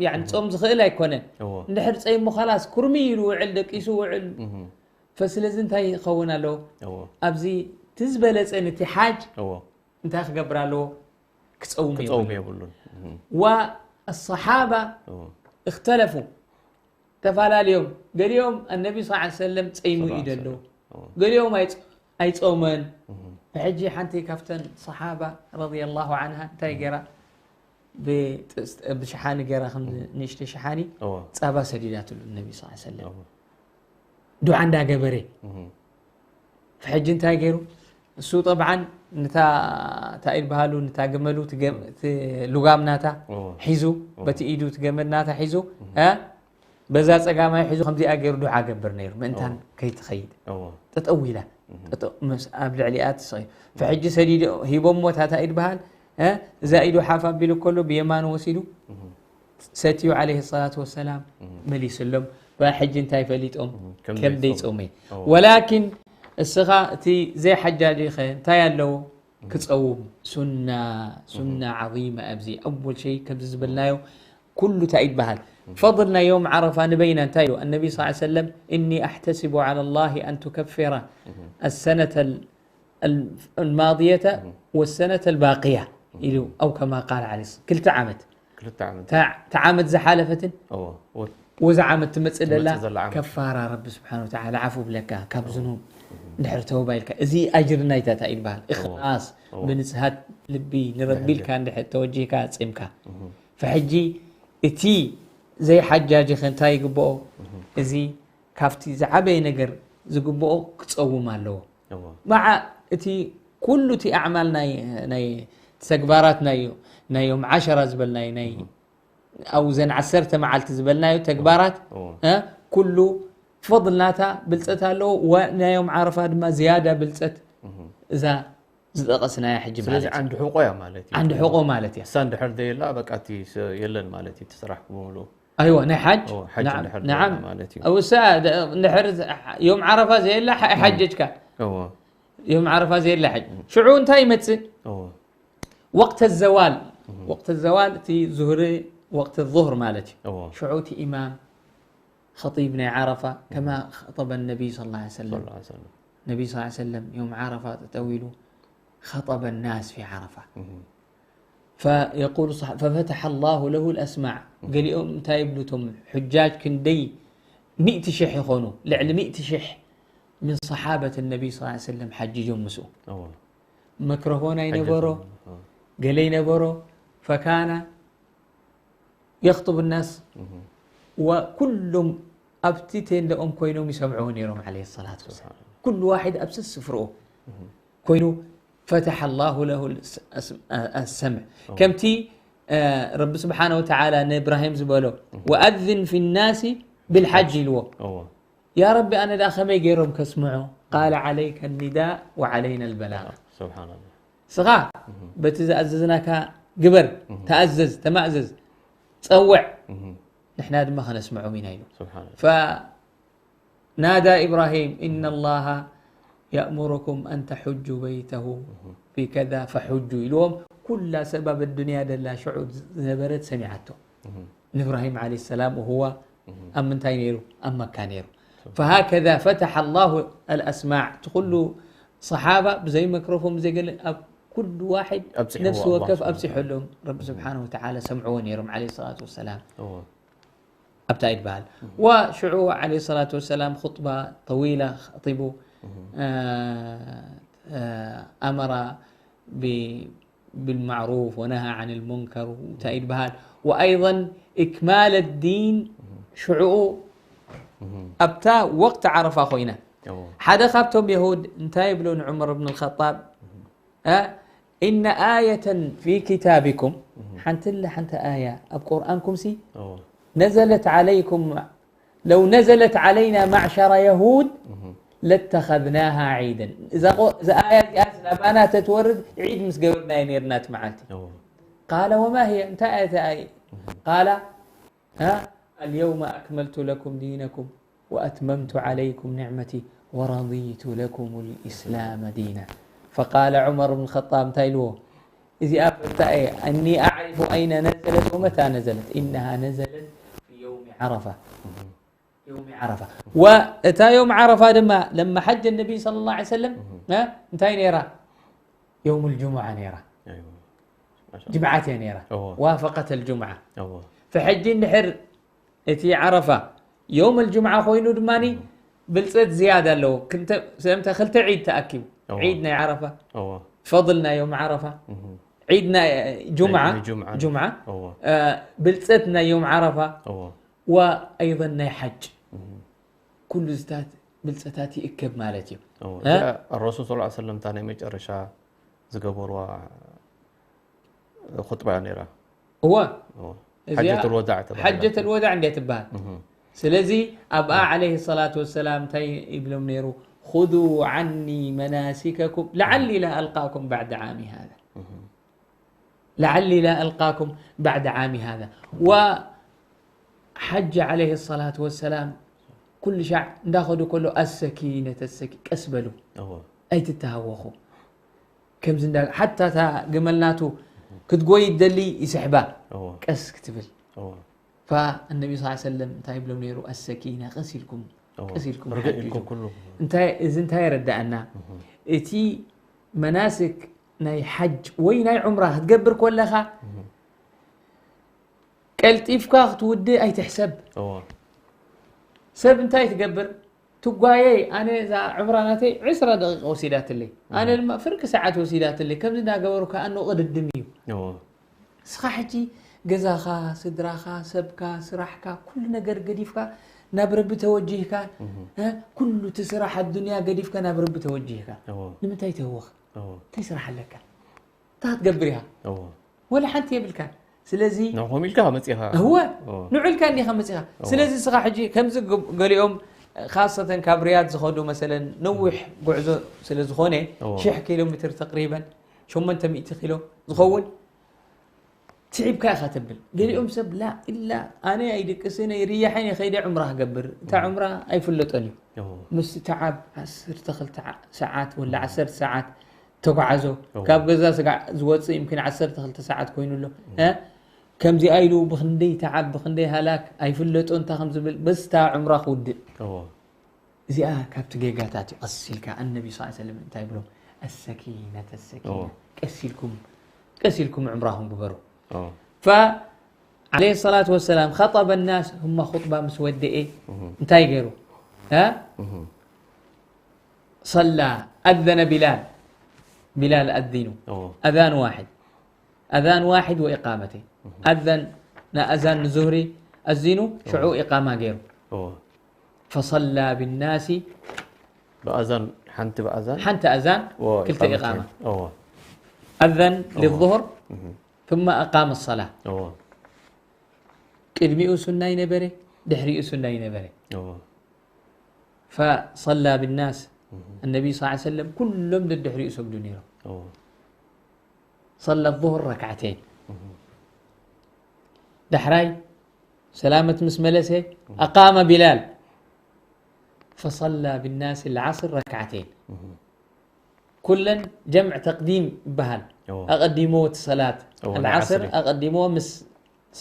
ያዕኒ እህ። ጾም ዝኽእል ኣይኮነን። እዎ። እንድሕር ጸይሙ ኸላስ ኩርሚ ኢሉ ውዕል፣ ደቂሱ ውዕል። እህ። ፈስለዚ እንታይ ይኸውን ኣለዎ? እዎ። ኣብዚ እቲ ዝበለጸ ንቲ ሓጅ እዎ። እንታይ ክገብር ኣለዎ? ክጸውም የብሉን። والصحابة اختلفوا ተፈላለዮም። ገሊኦም النبي صلى الله عليه وسلم ጸይሙ እዩ ዘሎ። ገሊኦም ኣይጾ- ኣይጾመን። ሕጂ ሓንቲ ካብተን صحابة رضي الله عنها እንታይ ገይራ? ብጥስት- ብሽሓኒ ገይራ ከም ንእሽተ ሽሓኒ ጸባ ሰዲዳትሉ النبي صلى الله عليه وسلم ዱዓ እንዳገበረ። ሕጂ እንታይ ገይሩ? እሱ ጠብዓን ንታ እንታይ ይበሃሉ፣ ንታ ገመሉ ትገ- እቲ ሉጋም ናታ ሒዙ፣ በቲ ኢዱ እቲ ገመድ ናታ ሒዙ፣ እ? በዛ ጸጋማይ ሒዙ ከምዚኣ ገይሩ ዱዓ ገብር ነይሩ፣ ምእንታን ከይትኸይድ። ጠጠው ኢላ፣ ጠጠው፣ ምስ- ኣብ ልዕሊኣ ትስቕ። ፈሕጂ ሰዲዶ ሂቦሞ፣ ታታ ይበሃል፣ እ? እዛ ኢዱ ሓፍ ኣቢሉ ከሎ ብየማኑ ወሲዱ ሰትዩ عليه الصلاة والسلام መሊስሎም። ብኣ ሕጂ እንታይ ፈሊጦም? ከም ከም ዘይጾም። ዘይጾመ። ወላኪን እስኻ እቲ ዘይሓጃጅ ኸ እንታይ ኣለዎ? ክጸውም ሱና፣ ሱና ዓዚማ ኣብዚ ኣወል ሸይ ከምዚ ዝበልናዮ ኩሉ እንታይ ይበሃል? ፈضል ናይ ዮም ዓረፋ ንበይና እንታይ ኢሉ? النبي صلى الله عليه وسلم إني أحتسب على الله أن تكفر السنة ال- ال- الماضية والسنة الباقية ኢሉ أو كما قال عليه الصلاة ክልተ ዓመት ክልተ ዓመት። እታ እታ ዓመት ዝሓለፈትን እዎ። ወ- ወዛ ዓመት ትመጽእ ዘላ ትመጽእ ዘላ ዓመት። ከፋራ ረቢ ስብሓን ወተዓላ ዓፉ ብለካ ካብ ዝኑብ ድሕሪ ተውባ ኢልካ። እዚ ኣጅሪ ናይታ እንታይ ይበሃል? እኽላስ፣ እዎ። ብንጽሃት ልቢ ንረቢ ኢልካ እንድሕር ተወጂህካ ጺምካ። ፈሕጂ እቲ ዘይሓጃጅ ኸ እንታይ ይግብኦ? እዚ ካብቲ ዝዓበየ ነገር ዝግብኦ ክጸውም ኣለዎ። እዎ። መዓ እቲ ኩሉ እቲ ኣዕማል ናይ ናይ ተግባራት ናይ ናይ ዮም ዓሸራ ዝበልናዮ ናይ ኣብዘን ዓሰርተ መዓልቲ ዝበልናዮ ተግባራት እዎ። እ፣ ኩሉ ፈضል ናታ ብልጸት ኣለዎ። ወ- ናይ ዮም ዓረፋ ድማ ዝያዳ ብልጸት እዛ ዝጠቐስናያ ሕጂ ስለዚ ማለት እዩ። ዓንዲ ሕቆ እያ ማለት እዩ። ዓንዲ ሕቆ ማለት እያ። እሳ እንድሕር ዘየላ በቃ እቲ ስ- የለን ማለት እዩ እቲ ስራሕ ብምሉኡ። ኣይዋ ናይ ሓጅ እዎ፣ ሓጅ ናዓም፣ እንድሕር ናዓም። ዘየላ ማለት እዩ። ኣብ እሳ ደ- እንድሕር ዝ- ዮም ዓረፋ ዘየላ ሓ- ሓጀጅካ እዎ። ዮም ዓረፋ ዘየላ ሓጅ ሽዑ እንታይ ይመጽእ? እዎ። ወቅት ዘዋል ወቅት ዘዋል እቲ ዙህሪ ወቅት ዙህር ማለት እዩ። እዎ። ሽዑ እቲ ኢማም ኸጢብ ናይ ዓረፋ ከማ ኸጠበ ነቢይ صلى الله عليه وسلم ሰለላሁ ዐለይሂ ወሰለም። ነቢይ صلى الله عليه وسلم ዮም ዓረፋ ጠጠው ኢሉ ኸጠበ ናስ ፊ ዓረፋ فيقول الصح- ففتح الله له الأسماع ገሊኦም እንታይ ይብሉ እቶም ሕጃጅ ክንደይ ሚእቲ ሽሕ ይኾኑ ልዕሊ ሚእቲ ሽሕ من صحابة النبي صلى الله عليه وسلم ሓጂጆም ምስኡ እዎ። መክረፎን ኣይነበሮ ሓጀቶም፣ እዎ። ገለ ይነበሮ فكان يخطب الناس وኩሎም ኣብቲ ቴንደኦም ኮይኖም ይሰምዕዎ ነይሮም عليه الصلاة والسلام ኩሉ ዋሒድ ኣብ ስፍርኡ ኮይኑ فتح الله له الس- الس- السمع ከምቲ ረቢ ስብሓነ ወተዓላ ንእብራሂም ዝበሎ وأذن في الناس بالحج ኢልዎ እዎ። يا رب ኣነ ደኣ ከመይ ገይሮም ከስምዖ قال عليك النداء وعلينا البلاغ ስብሓንላ ስኻ በቲ ዝኣዘዝናካ ግበር ተኣዘዝ ተማእዘዝ ጸውዕ ንሕና ድማ ከነስምዖም ኢና ኢሉ ስብሓንላ فنادى إبراهيم إن الله يأمركم أن تحجوا بيته في كذا فحجوا ኢልዎም ኩላ ሰብ ኣብ ኣዱንያ ደላ ሽዑ ዝነበረት ሰሚዓቶ ንእብራሂም عليه السلام وهو ኣብ ምንታይ ነይሩ ኣብ መካ ነይሩ فهكذا فتح الله الأسماع እቲ ኩሉ صحابة ብዘይ መክሮፎን ብዘይ ገለ ኣብ ኩሉ واحد ኣብፂሕዎ ነፍሲ ወከፍ ኣላህ ኣብፂሐሎም ረቢ ስብሓን ወተዓላ ሰምዕዎ ነይሮም عليه الصلاة والسلام እዎ። ኣብታ ይበሃል وشعو عليه الصلاة والسلام خطبة طويلة خطبه أمر بالمعروف ونهى عن المنكر እንታይ ይበሃል وأيضا إكمال الدين ሽዑኡ ኣብታ ወቅት ዓረፋ ኮይና ሓደ ካብቶም የሁድ እንታይ ይብሎ ንዑመር ብን الخطاب إن آية في كتابكم ሓንቲ ለ ሓንቲ ኣያ ኣብ ቁርኣንኩም ሲ نزلت عليكم لو نزلت علينا معشر يهود لاتخذناها عيدا እዛ ኣያ እዚኣ ናባና ተትወርድ ዒድ ምስ ገበርናዮ ነርና እቲ መዓልቲ قال وما هي እንታይ ኣያ قال اليوم أكملت لكم دينكم وأتممت عليكم نعمتي ورضيت لكم الإسلام دينا فقال عمر بن الخطاب እንታይ ኢልዎ እዚኣ ፈታ እየ أني أعرف أين نزلت ومتى نزلت إنها نزلت في يوم عرفة يوم عرفة وእታ يوم عرفة ድማ لما حج النبي صلى الله عليه وسلم እንታይ ነይራ يوم الجمعة ነይራ ጅምዓት እያ ነይራ። ዋፈቀት ኣልጅምዓ። ፈሕጂ እንድሕር እቲ ዓረፋ የውም ኣልጅምዓ ኮይኑ ድማ ብልፀት ዝያዳ ኣለዎ። ሰምተ ክልተ ዒድ ተኣኪቡ፣ ዒድ ናይ ዓረፋ፣ ፈضል ናይ የውም ዓረፋ፣ ዒድ ናይ ጁምዓ፣ ጁምዓ፣ ብልፀት ናይ የውም ዓረፋ ወኣይضን ናይ ሓጅ። ኩሉ ዝታት ብልፀታት ይእከብ ማለት እዩ። ረሱል ስ ሰለም እታ ናይ መጨረሻ ዝገበርዋ ኹጥባ እያ ነይራ። እወ፣ ሓጀት ልወዳዕ ተባሂላ። ሓጀት ልወዳዕ እንድያ ትበሃል። ስለዚ ኣብኣ ዓለይሂ ሰላቱ ወሰላም እንታይ ይብሎም ነይሩ? خذوا عني مناسككم لعلي لا ألقاكم بعد عامي هذا. لعلي لا ألقاكم بعد عامي هذا. وሓጂ ዓለይሂ ሰላቱ ወሰላም ኩሉ ሻዕ እንዳኸዱ ከሎ ኣሰኪነት ኣሰኪ ቀስ በሉ ኣይትተሃወኹ። ከምዚ እንዳ ሓታ እታ ግመል ናቱ ክትጎይ ደሊ ይስሕባ ቀስ ክትብል። ፋ ኣነቢ ስ ሰለም እንታይ ይብሎም ነይሩ? ኣሰኪና ቀስ ኢልኩም ቀስ ኢልኩም ሓጅ ኢልኩም። እንታይ እዚ እንታይ የረዳእና? እቲ መናስክ ናይ ሓጅ ወይ ናይ ዑምራ ክትገብር ኮለኻ ቀልጢፍካ ክትውድእ ኣይትሕሰብ። ሰብ እንታይ ትገብር? ትጓየይ፣ ኣነ እዛ ዕምራ ናተይ ዕስራ ደቂቃ ወሲዳትለይ፣ ኣነ ድማ ፍርቂ ሰዓት ወሲዳትለይ። ከምዚ እንዳገበሩ ከኣ ቅድድም እዩ። ንስኻ ሕጂ ገዛኻ፣ ስድራኻ፣ ሰብካ፣ ስራሕካ፣ ኩሉ ነገር ገዲፍካ ናብ ረቢ ተወጂህካ፣ ኩሉ እቲ ስራሕ ኣዱንያ ገዲፍካ ናብ ረቢ ተወጂህካ ንምንታይ ትህወኽ? እንታይ ስራሕ ኣለካ? እንታይ ክትገብር ኢኻ? ወላ ሓንቲ የብልካን። ስለዚ ንዕኹም ኢልካ መጺኻ። እወ፣ ንዑ ኢልካ እንዲኻ መጺኻ። ስለዚ እስኻ ሕጂ ከምዚ ገሊኦም ካሰተን ካብ ሪያድ ዝኸዱ መሰለን ነዊሕ ጉዕዞ ስለ ዝኾነ ሽሕ ኪሎ ሜትር ተቅሪበን ሸሞንተ ሚእቲ ኪሎ ዝኸውን ትዒብካ ኢኻ ተብል። ገሊኦም ሰብ ላ ኢላ ኣነ ኣይድቅስን ኣይርያሕን እየ ከይደ ዑምራ ክገብር። እታ ዑምራ ኣይፍለጦን እዩ። ምስቲ ተዓብ ዓሰርተ ክልተ ሰዓት ወላ ዓሰርተ ሰዓት ተጓዓዞ። ካብ ገዛ ስጋዕ ዝወፅእ ይምኪን ዓሰርተ ክልተ ሰዓት ኮይኑ ኣሎ። ከምዚኣ ኢሉ ብክንደይ ተዓብ ብክንደይ ሃላክ ኣይፍለጦ እንታ ከም ዝብል በስታ ዑምራ ክውድእ። እዚኣ ካብቲ ጌጋታት እዩ። ቀስ ኢልካ ኣነቢ ስ ሰለም እንታይ ብሎም ኣሰኪነት ኣሰኪነ ቀስ ኢልኩም ቀስ ኢልኩም ዕምራኹም ግበሩ። ف عليه الصلاة والسلام خطب الناس ثم خطبة ምስ ወደኤ እንታይ ገይሩ? صلى أذن بلال. بلال أذنوا أذان واحد أذان واحد وإقامتين. أذن ንኣዛን ንዙህሪ ኣዚኑ ሽዑ ኢቃማ ገይሩ። فصلى بالناس ብኣዛን ሓንቲ ብኣዛን ሓንቲ ኣዛን ክልተ ኢቃማ። أذن للظهر ثم أقام الصلاة. ቅድሚኡ ሱና ይነበረ ድሕሪኡ ሱና ይነበረ። فصلى بالناس النبي صلى الله عليه وسلم ኩሎም ደድሕሪኡ ሰግዱ ነይሮም። صلى الظهر ركعتين ዳሕራይ ሰላመት ምስ መለሰ أقام بلال فصلى بالناس العصر ركعتين ኩለን جمع تقديم ይበሃል። ኣቐዲሞ እቲ ሰላት العصر ኣቐዲሞ ምስ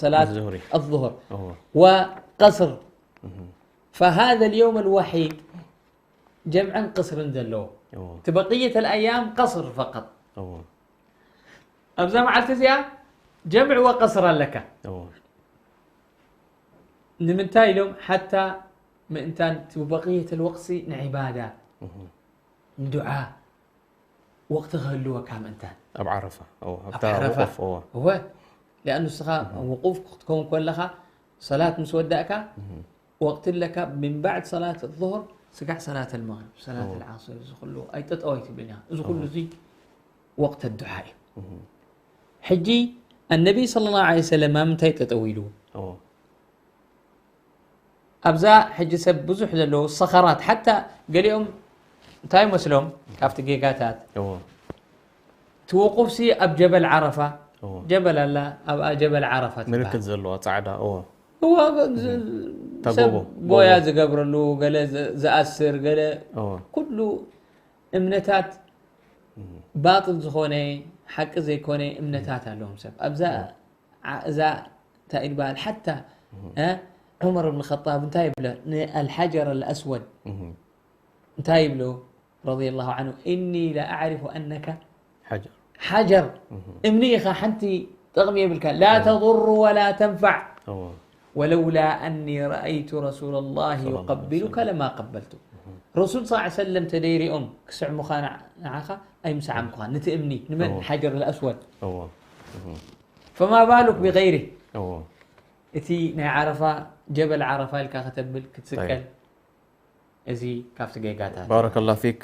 ሰላት الظهر وقصر فهذا اليوم الوحيد جمعን قصرን ዘለዎ እቲ بقية الأيام قصر فقط ኣብዛ መዓልቲ እዚኣ جمع وقصر ኣለካ። ንምንታይ ኢሎም ሓታ ምእንታን እቲ بقية الوقت ንዒባዳ ንዱዓ ወቕቲ ክህልወካ ምእንታን ኣብ ዓረፋ ኣብ ዓረፋ እወ ሊኣኑ ንስኻ ውቁፍ ክትከውን ከለኻ ሰላት ምስ ወዳእካ ወቕቲ ኣለካ من بعد صلاة الظهر ስጋዕ ሰላት المغرب ሰላት العصر እዚ ኩሉ ኣይጠጠው ኣይትብልን ኢኻ። እዚ ኩሉ እዚ ወቕት ኣዱዓ እዩ። ሕጂ ኣነቢ صلى الله عليه وسلم ኣብ ምንታይ ጠጠው ኢሉ? ኣብዛ ሕጂ ሰብ ብዙሕ ዘለዉ ሰኸራት ሓታ ገሊኦም እንታይ መስሎም ካብቲ ጌጋታት እቲ ውቁፍሲ ኣብ ጀበል ዓረፋ ጀበል ኣላ ኣብኣ ጀበል ዓረፋ ትበሃል። ምልክት ዘለዋ ፃዕዳ እዎ እዋ ሰብ ጎያ ዝገብረሉ ገለ ዝኣስር ገለ ኩሉ እምነታት ባጥል ዝኾነ ሓቂ ዘይኮነ እምነታት ኣለዎም ሰብ ኣብዛ እዛ እንታይ እዩ ዝበሃል ሓታ ዑመር ብን ኸጣብ እንታይ ይብሎ ንኣልሓጀር ኣልኣስወድ እንታይ ይብሎ رضي الله عنه إني لأعرف أنك حجر ሓጀር እምኒ ኢኻ፣ ሓንቲ ጥቕሚ የብልካ። ላ ተضሩ ወላ ተንፋዕ። ወለውላ ኣኒ ረኣይቱ ረሱላ ላህ ዩቀቢሉካ ለማ ቀበልቱ። ረሱል ስ ሰለም ተደይሪኦም ክስዕሙኻ ንዓኻ ኣይምሰዓምኩኻን። ነቲ እምኒ ንመን ሓጀር ልኣስወድ። ፈማ ባሉክ ብغይሪ። እቲ ናይ ዓረፋ ጀበል ዓረፋ ኢልካ ከተብል ክትስቀል። እዚ ካብቲ ጌጋታት። ባረከላ ፊክ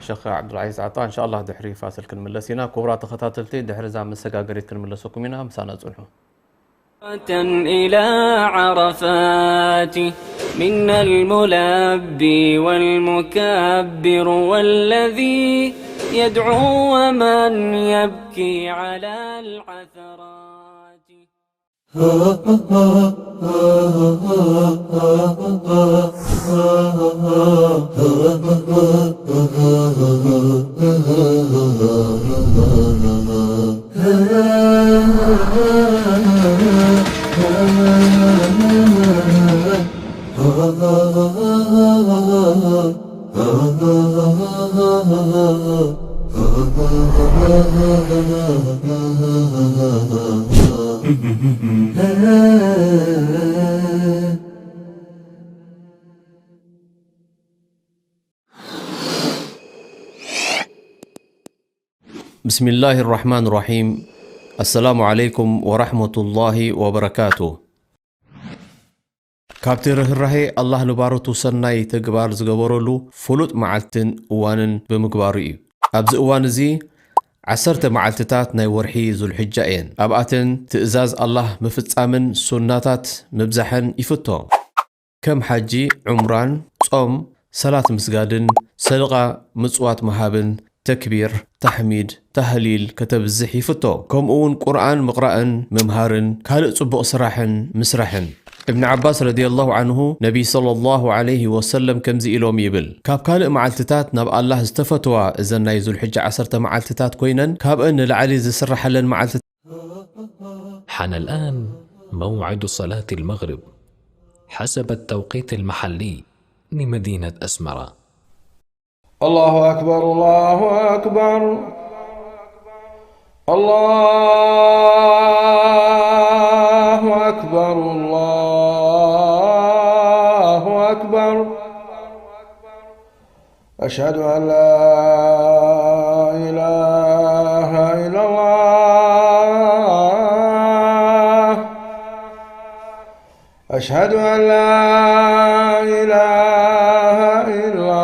ሸኽ ዓብዱልዓዚዝ ዓጣ። እንሻላ ድሕሪ ፋስል ክንምለስ ኢና። ክቡራት ተኸታተልቲ፣ ድሕሪ እዛ መሰጋገሪት ክንምለሰኩም ኢና። ምሳና ጽንሑ። إلى عرفات منا الملبي والمكبر والذي يدعو ومن يبكي على العثرات. ብስሚላሂ ራሕማን ራሒም። ኣሰላሙ ዓለይኩም ወራሕመቱላሂ ወበረካቱ። ካብቲ ርህራሄ ኣላህ ንባሮቱ ሰናይ ተግባር ዝገበረሉ ፍሉጥ መዓልትን እዋንን ብምግባሩ እዩ። ኣብዚ እዋን እዚ ዓሰርተ መዓልትታት ናይ ወርሒ ዙልሕጃ እየን። ኣብኣተን ትእዛዝ ኣላህ ምፍጻምን ሱናታት ምብዛሕን ይፍቶ። ከም ሓጂ፣ ዑምራን፣ ጾም፣ ሰላት ምስጋድን፣ ሰደቓ ምጽዋት ምሃብን፣ ተክቢር፣ ታሕሚድ፣ ታህሊል ከተብዝሕ ይፍቶ። ከምኡውን ቁርኣን ምቕራእን ምምሃርን ካልእ ጽቡቕ ስራሕን ምስራሕን። እብኒ ዓባስ ረዲየላሁ ዓንሁ ነቢይ ሰለላሁ ዓለይሂ ወሰለም ከምዚ ኢሎም ይብል፣ ካብ ካልእ መዓልትታት ናብ ኣላህ ዝተፈትዋ እዘን ናይ ዙልሕጃ ዓሰርተ መዓልትታት ኮይነን፣ ካብአን ንላዕሊ ዝስራሓለን መዓልትታት حان الآن موعد صلاة المغرب حسب التوقيت المحلي لمدينة أسمرة. الله أكبر، الله أكبر، الله أكبر، الله أكبر. أشهد أن لا إله إلا الله. أشهد أن لا إله إلا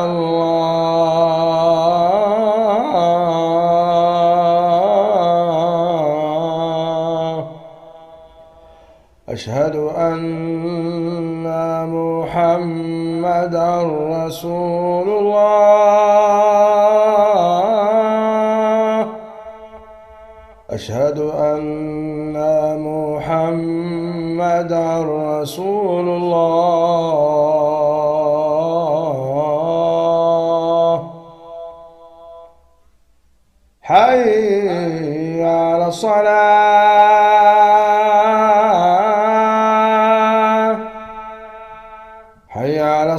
الله. أشهد أن محمدا رسول الله. أشهد أن محمدا رسول الله. حي على الصلاة. حي على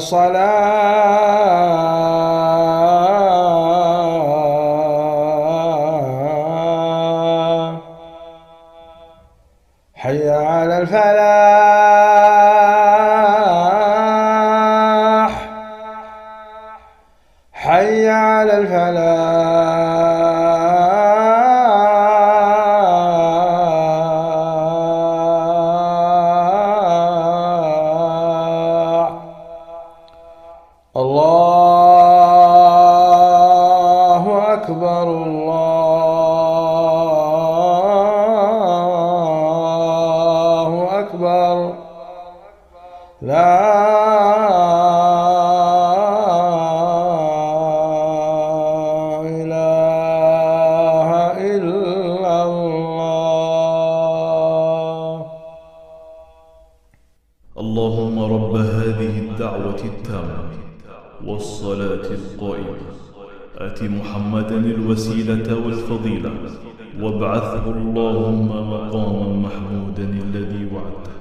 الصلاة. حي على الفلاح. حي على الفلاح. الله أكبر، الله أكبر. لا إله إلا الله. اللهم رب هذه الدعوة التامة والصلاة القائمة، آت محمدا الوسيلة والفضيلة، وابعثه اللهم مقاما محمودا الذي وعدته.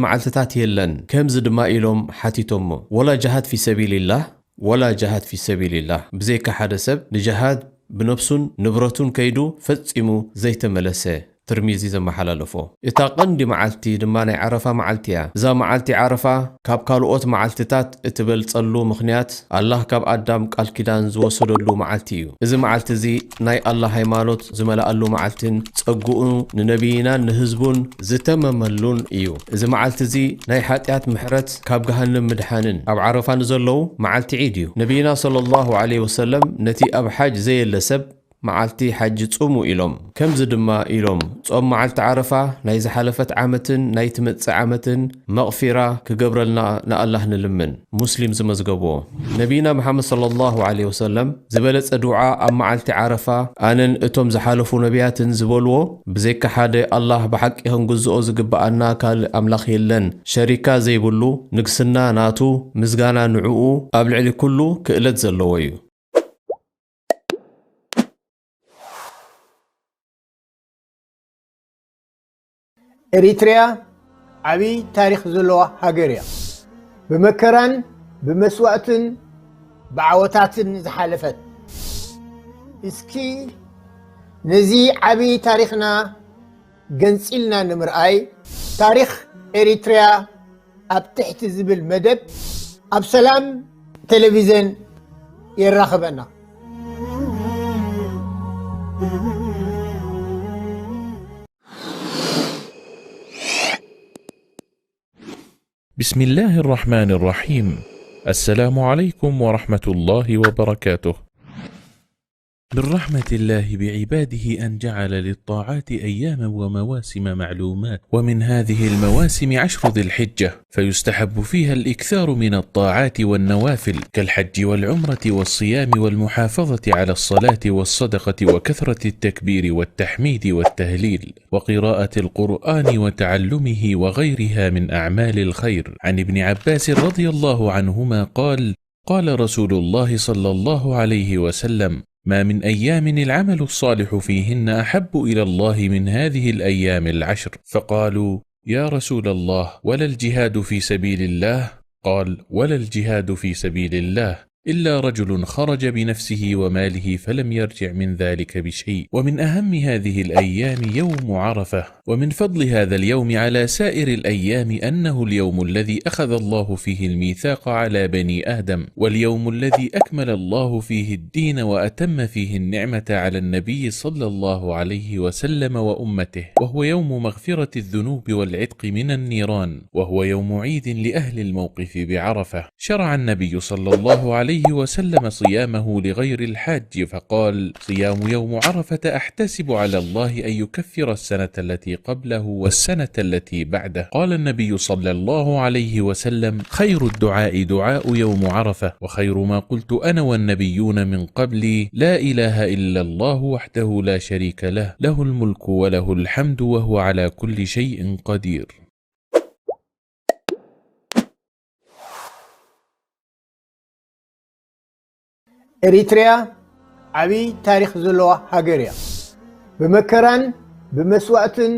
መዓልትታት የለን። ከምዚ ድማ ኢሎም ሓቲቶሞ፣ ወላ ጀሃድ ፊ ሰቢልላህ፣ ወላ ጀሃድ ፊ ሰቢልላህ። ብዘይካ ሓደ ሰብ ንጀሃድ ብነብሱን ንብረቱን ከይዱ ፈጺሙ ዘይተመለሰ። ትርሚዚ ዘመሓላለፎ። እታ ቀንዲ መዓልቲ ድማ ናይ ዓረፋ መዓልቲ እያ። እዛ መዓልቲ ዓረፋ ካብ ካልኦት መዓልትታት እትበልጸሉ ምኽንያት፣ ኣላህ ካብ ኣዳም ቃል ኪዳን ዝወሰደሉ መዓልቲ እዩ። እዚ መዓልቲ እዚ ናይ ኣላህ ሃይማኖት ዝመልኣሉ መዓልትን ጸግኡ ንነቢይናን ንህዝቡን ዝተመመሉን እዩ። እዚ መዓልቲ እዚ ናይ ሓጢኣት ምሕረት፣ ካብ ገሃነም ምድሓንን። ኣብ ዓረፋ ንዘለዉ መዓልቲ ዒድ እዩ። ነቢይና ሰለላሁ ዐለይሂ ወሰለም ነቲ ኣብ ሓጅ ዘየለ ሰብ መዓልቲ ሓጂ ጹሙ ኢሎም። ከምዚ ድማ ኢሎም፣ ጾም መዓልቲ ዓረፋ ናይ ዝሓለፈት ዓመትን ናይ ትመጽእ ዓመትን መቕፊራ ክገብረልና ንኣላህ ንልምን። ሙስሊም ዝመዝገብዎ። ነቢና መሓመድ ሰለላሁ ዐለይሂ ወሰለም ዝበለጸ ዱዓ ኣብ መዓልቲ ዓረፋ ኣነን እቶም ዝሓለፉ ነቢያትን ዝበልዎ፣ ብዘይካ ሓደ ኣላህ ብሓቂ ክንግዝኦ ዝግብኣና ካልእ ኣምላኽ የለን፣ ሸሪካ ዘይብሉ፣ ንግስና ናቱ፣ ምስጋና ንዕኡ፣ ኣብ ልዕሊ ኩሉ ክእለት ዘለዎ እዩ። ኤሪትሪያ ዓብዪ ታሪኽ ዘለዋ ሃገር እያ። ብመከራን ብመስዋእትን ብዓወታትን ዝሓለፈት። እስኪ ነዚ ዓብዪ ታሪኽና ገንጺልና ንምርኣይ፣ ታሪኽ ኤሪትሪያ ኣብ ትሕቲ ዝብል መደብ ኣብ ሰላም ቴሌቪዘን የራኽበና። بسم الله الرحمن الرحيم. السلام عليكم ورحمة الله وبركاته. من رحمة الله بعباده أن جعل للطاعات أياما ومواسم معلومات، ومن هذه المواسم عشر ذي الحجة، فيستحب فيها الإكثار من الطاعات والنوافل كالحج والعمرة والصيام والمحافظة على الصلاة والصدقة وكثرة التكبير والتحميد والتهليل وقراءة القرآن وتعلمه وغيرها من أعمال الخير. عن ابن عباس رضي الله عنهما قال: قال رسول الله صلى الله عليه وسلم: ما من أيام العمل الصالح فيهن أحب إلى الله من هذه الأيام العشر. فقالوا: يا رسول الله، ولا الجهاد في سبيل الله؟ قال: ولا الجهاد في سبيل الله، إلا رجل خرج بنفسه وماله فلم يرجع من ذلك بشيء. ومن أهم هذه الأيام يوم عرفة، ومن فضل هذا اليوم على سائر الأيام أنه اليوم الذي أخذ الله فيه الميثاق على بني آدم، واليوم الذي أكمل الله فيه الدين وأتم فيه النعمة على النبي صلى الله عليه وسلم وأمته، وهو يوم مغفرة الذنوب والعتق من النيران، وهو يوم عيد لأهل الموقف بعرفة. شرع النبي صلى الله عليه وسلم صيامه لغير الحاج فقال: صيام يوم عرفة أحتسب على الله أن يكفر السنة التي قبله والسنة التي بعده. قال النبي صلى الله عليه وسلم: خير الدعاء دعاء يوم عرفة، وخير ما قلت أنا والنبيون من قبلي: لا إله إلا الله وحده لا شريك له، له الملك وله الحمد وهو على كل شيء قدير. ኤሪትሪያ ዓብዪ ታሪኽ ዘለዋ ሃገር እያ። ብመከራን ብመስዋእትን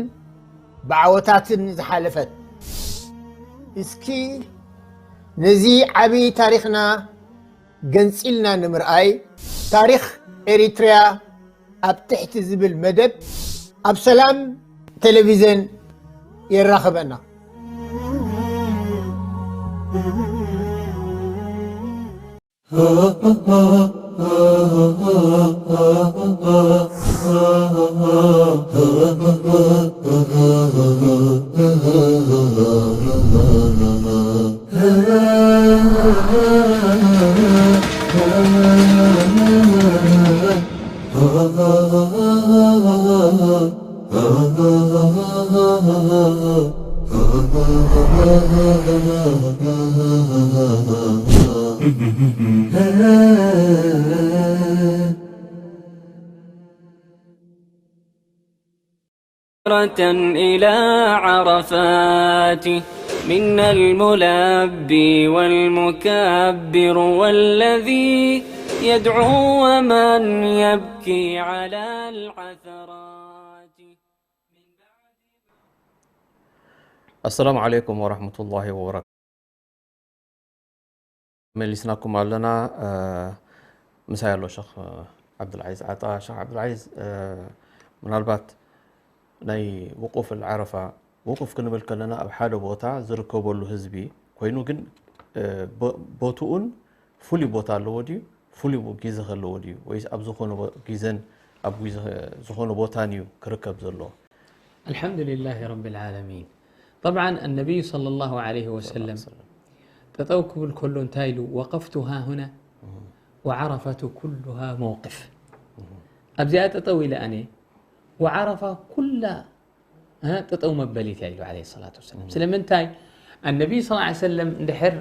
ብዓወታትን ዝሓለፈት። እስኪ ነዚ ዓብዪ ታሪኽና ገንጺልና ንምርኣይ፣ ታሪኽ ኤሪትሪያ ኣብ ትሕቲ ዝብል መደብ ኣብ ሰላም ቴሌቪዘን የራኽበና። إلى عرفات، منا الملبي والمكبر والذي يدعو ومن يبكي على العثرات. السلام عليكم ورحمة الله وبركاته. መሊስናኩም ኣለና። ምሳይ ኣሎ ሸኽ ዓብዱልዓዚዝ ዓጣ። ሸኽ ዓብዱልዓዚዝ፣ እ፣ ምናልባት ናይ ውቁፍ ዓረፋ፣ ውቁፍ ክንብል ከለና ኣብ ሓደ ቦታ ዝርከበሉ ህዝቢ ኮይኑ፣ ግን፣ እ፣ ቦ-፣ ቦትኡን ፍሉይ ቦታ ኣለዎ ድዩ? ፍሉይ ቦ-፣ ግዜ ከለዎ ድዩ? ወይስ ኣብ ዝኾነ ቦ-፣ ግዜን ኣብ ግዜ፣ ዝኾነ ቦታን እዩ ክርከብ ዘለዎ? الحمد لله رب العالمين. طبعا النبي صلى الله عليه وسلم ጠጠው ክብል ከሎ እንታይ ኢሉ? وقفت ها هنا وعرفة كلها موقف. ኣብዚኣ ጠጠው ኢለ ኣነ፣ ወዓረፋ ኩላ፣ እ፣ ጠጠው መበሊት እያ ኢሉ ዓለይሂ ሰላቱ ወሰላም። ስለምንታይ? ኣነቢ ሰለላሁ ዐለይሂ ወሰለም እንድሕር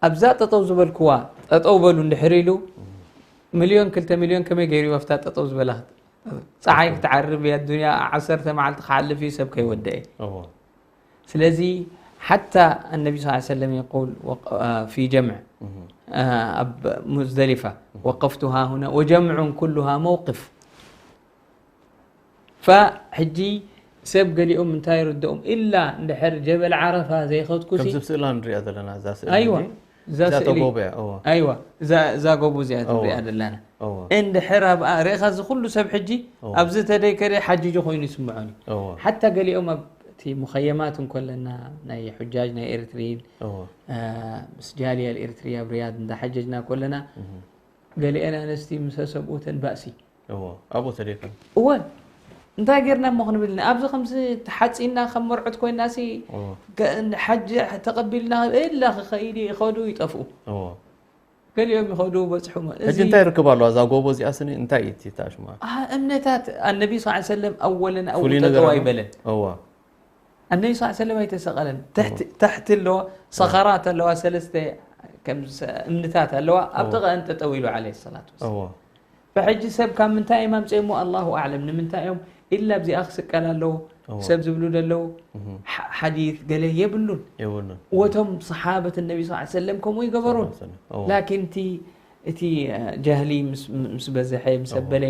ኣብዛ ጠጠው ዝበልክዋ ጠጠው በሉ እንድሕር ኢሉ፣ ሚልዮን ክልተ ሚልዮን ከመይ ገይሩ ኣብታ ጠጠው ዝበላ? ፀሓይ ክትዓርብ እያ፣ ኣዱንያ ዓሰርተ መዓልቲ ክሓልፍ እዩ፣ ሰብ ከይወደአ። እዎ። ስለዚ ሓታ ኣነቢ ሰለላሁ ዐለይሂ ወሰለም የቁል ወቅ-፣ አ፣ ፊ ጀምዕ፣ እህ። አ፣ ኣብ ሙዝደሊፋ፣ ወቀፍቱ ሃሁና ወጀምዑን ኩሉሃ መውቅፍ። ፈሕጂ ሰብ ገሊኦም እንታይ ይርድኦም? ኢላ እንድሕር ጀበል ዓረፋ ዘይኸድኩሲ ከምዚ ኣብ ስእላ ንሪኣ ዘለና፣ እዛ ስእሊ ኣይዋ፣ እንጂ እዛ እዛ ስእሊ ተጎብያ፣ እዎ። ኣይዋ፣ እዛ፣ እዛ ጎቦ እዚኣ እዎ። ንሪኣ ዘለና። እዎ። እንድሕር ኣብኣ ርኢኻ፣ እዚ ኩሉ ሰብ ሕጂ እዎ። ኣብዚ ተደይከደ ሓጂጁ ኮይኑ ይስምዖን እዩ። እዎ። ሓታ ገሊኦም ኣብቲ ሙኸየማት እንከለና፣ ናይ ሑጃጅ ናይ ኤርትሪን፣ እዎ። አ፣ ምስ ጃልያ ኤርትርያ ኣብ ሪያድ እንዳሓጀጅና ከለና፣ እህ። ገሊአን ኣንስቲ ምስ ሰብኡተን ባእሲ። እዎ፣ ኣብኡ ተደይከን። እወ፣ እንታይ ጌርና እሞ ክንብል ኢና? ኣብዚ ከምዚ ተሓጺና ከም መርዑት ኮይና ሲ፣ እዎ። ከ-፣ ሓጂ ተቐቢልና ኢላ ክኸይድ ይኸዱ ይጠፍኡ። እዎ። ገሊኦም ይኸዱ በጽሑ። ሕጂ እዚ እንታይ ርክብ ኣለዋ እዛ ጎቦ እዚኣ ስኒ? እንታይ እዩ እቲ ታሽማ? አ፣ እምነታት ኣነቢ ሰለላሁ ዐለይሂ ወሰለም ኣወለን ኣብኡ ፍሉይ ነገር ጠጠው ኣሎ? ኣይበለን። እዎ። ኣነቢ ሰለላሁ ዐለይሂ ወሰለም ኣይተሰቐለን። ትሕቲ፣ እዎ። ትሕቲ ኣለዋ፣ ሰኸራት ኣለዋ፣ ሰለስተ ከም ሰ-፣ እምንታት ኣለዋ፣ ኣብ እዎ። ጥቓአን ጠጠው ኢሉ ዓለይሂ ሰላቱ ወሰላም። እዎ። ፈሕጂ ሰብ ካብ ምንታይ እዮም ኣምፅኦሞ? ኣላሁ ኣዕለም። ንምንታይ እዮም ኢላ ኣብዚኣ ክስቀል ኣለዎ? እዎ። ሰብ ዝብሉ ደለዉ፣ እህ። ሓ-፣ ሓዲት ገለ የብሉን። የብሉን። ወቶም ሰሓበት ነቢ ሰለላሁ ዐለይሂ ወሰለም ከምኡ ይገበሩን። ሰለላሁ ዐለይሂ ወሰለም። እዎ። ላኪን እቲ፣ እቲ፣ እ፣ ጀህሊ ምስ፣ ምስ በዝሐ፣ ምስ እዎ። ኣበለ፣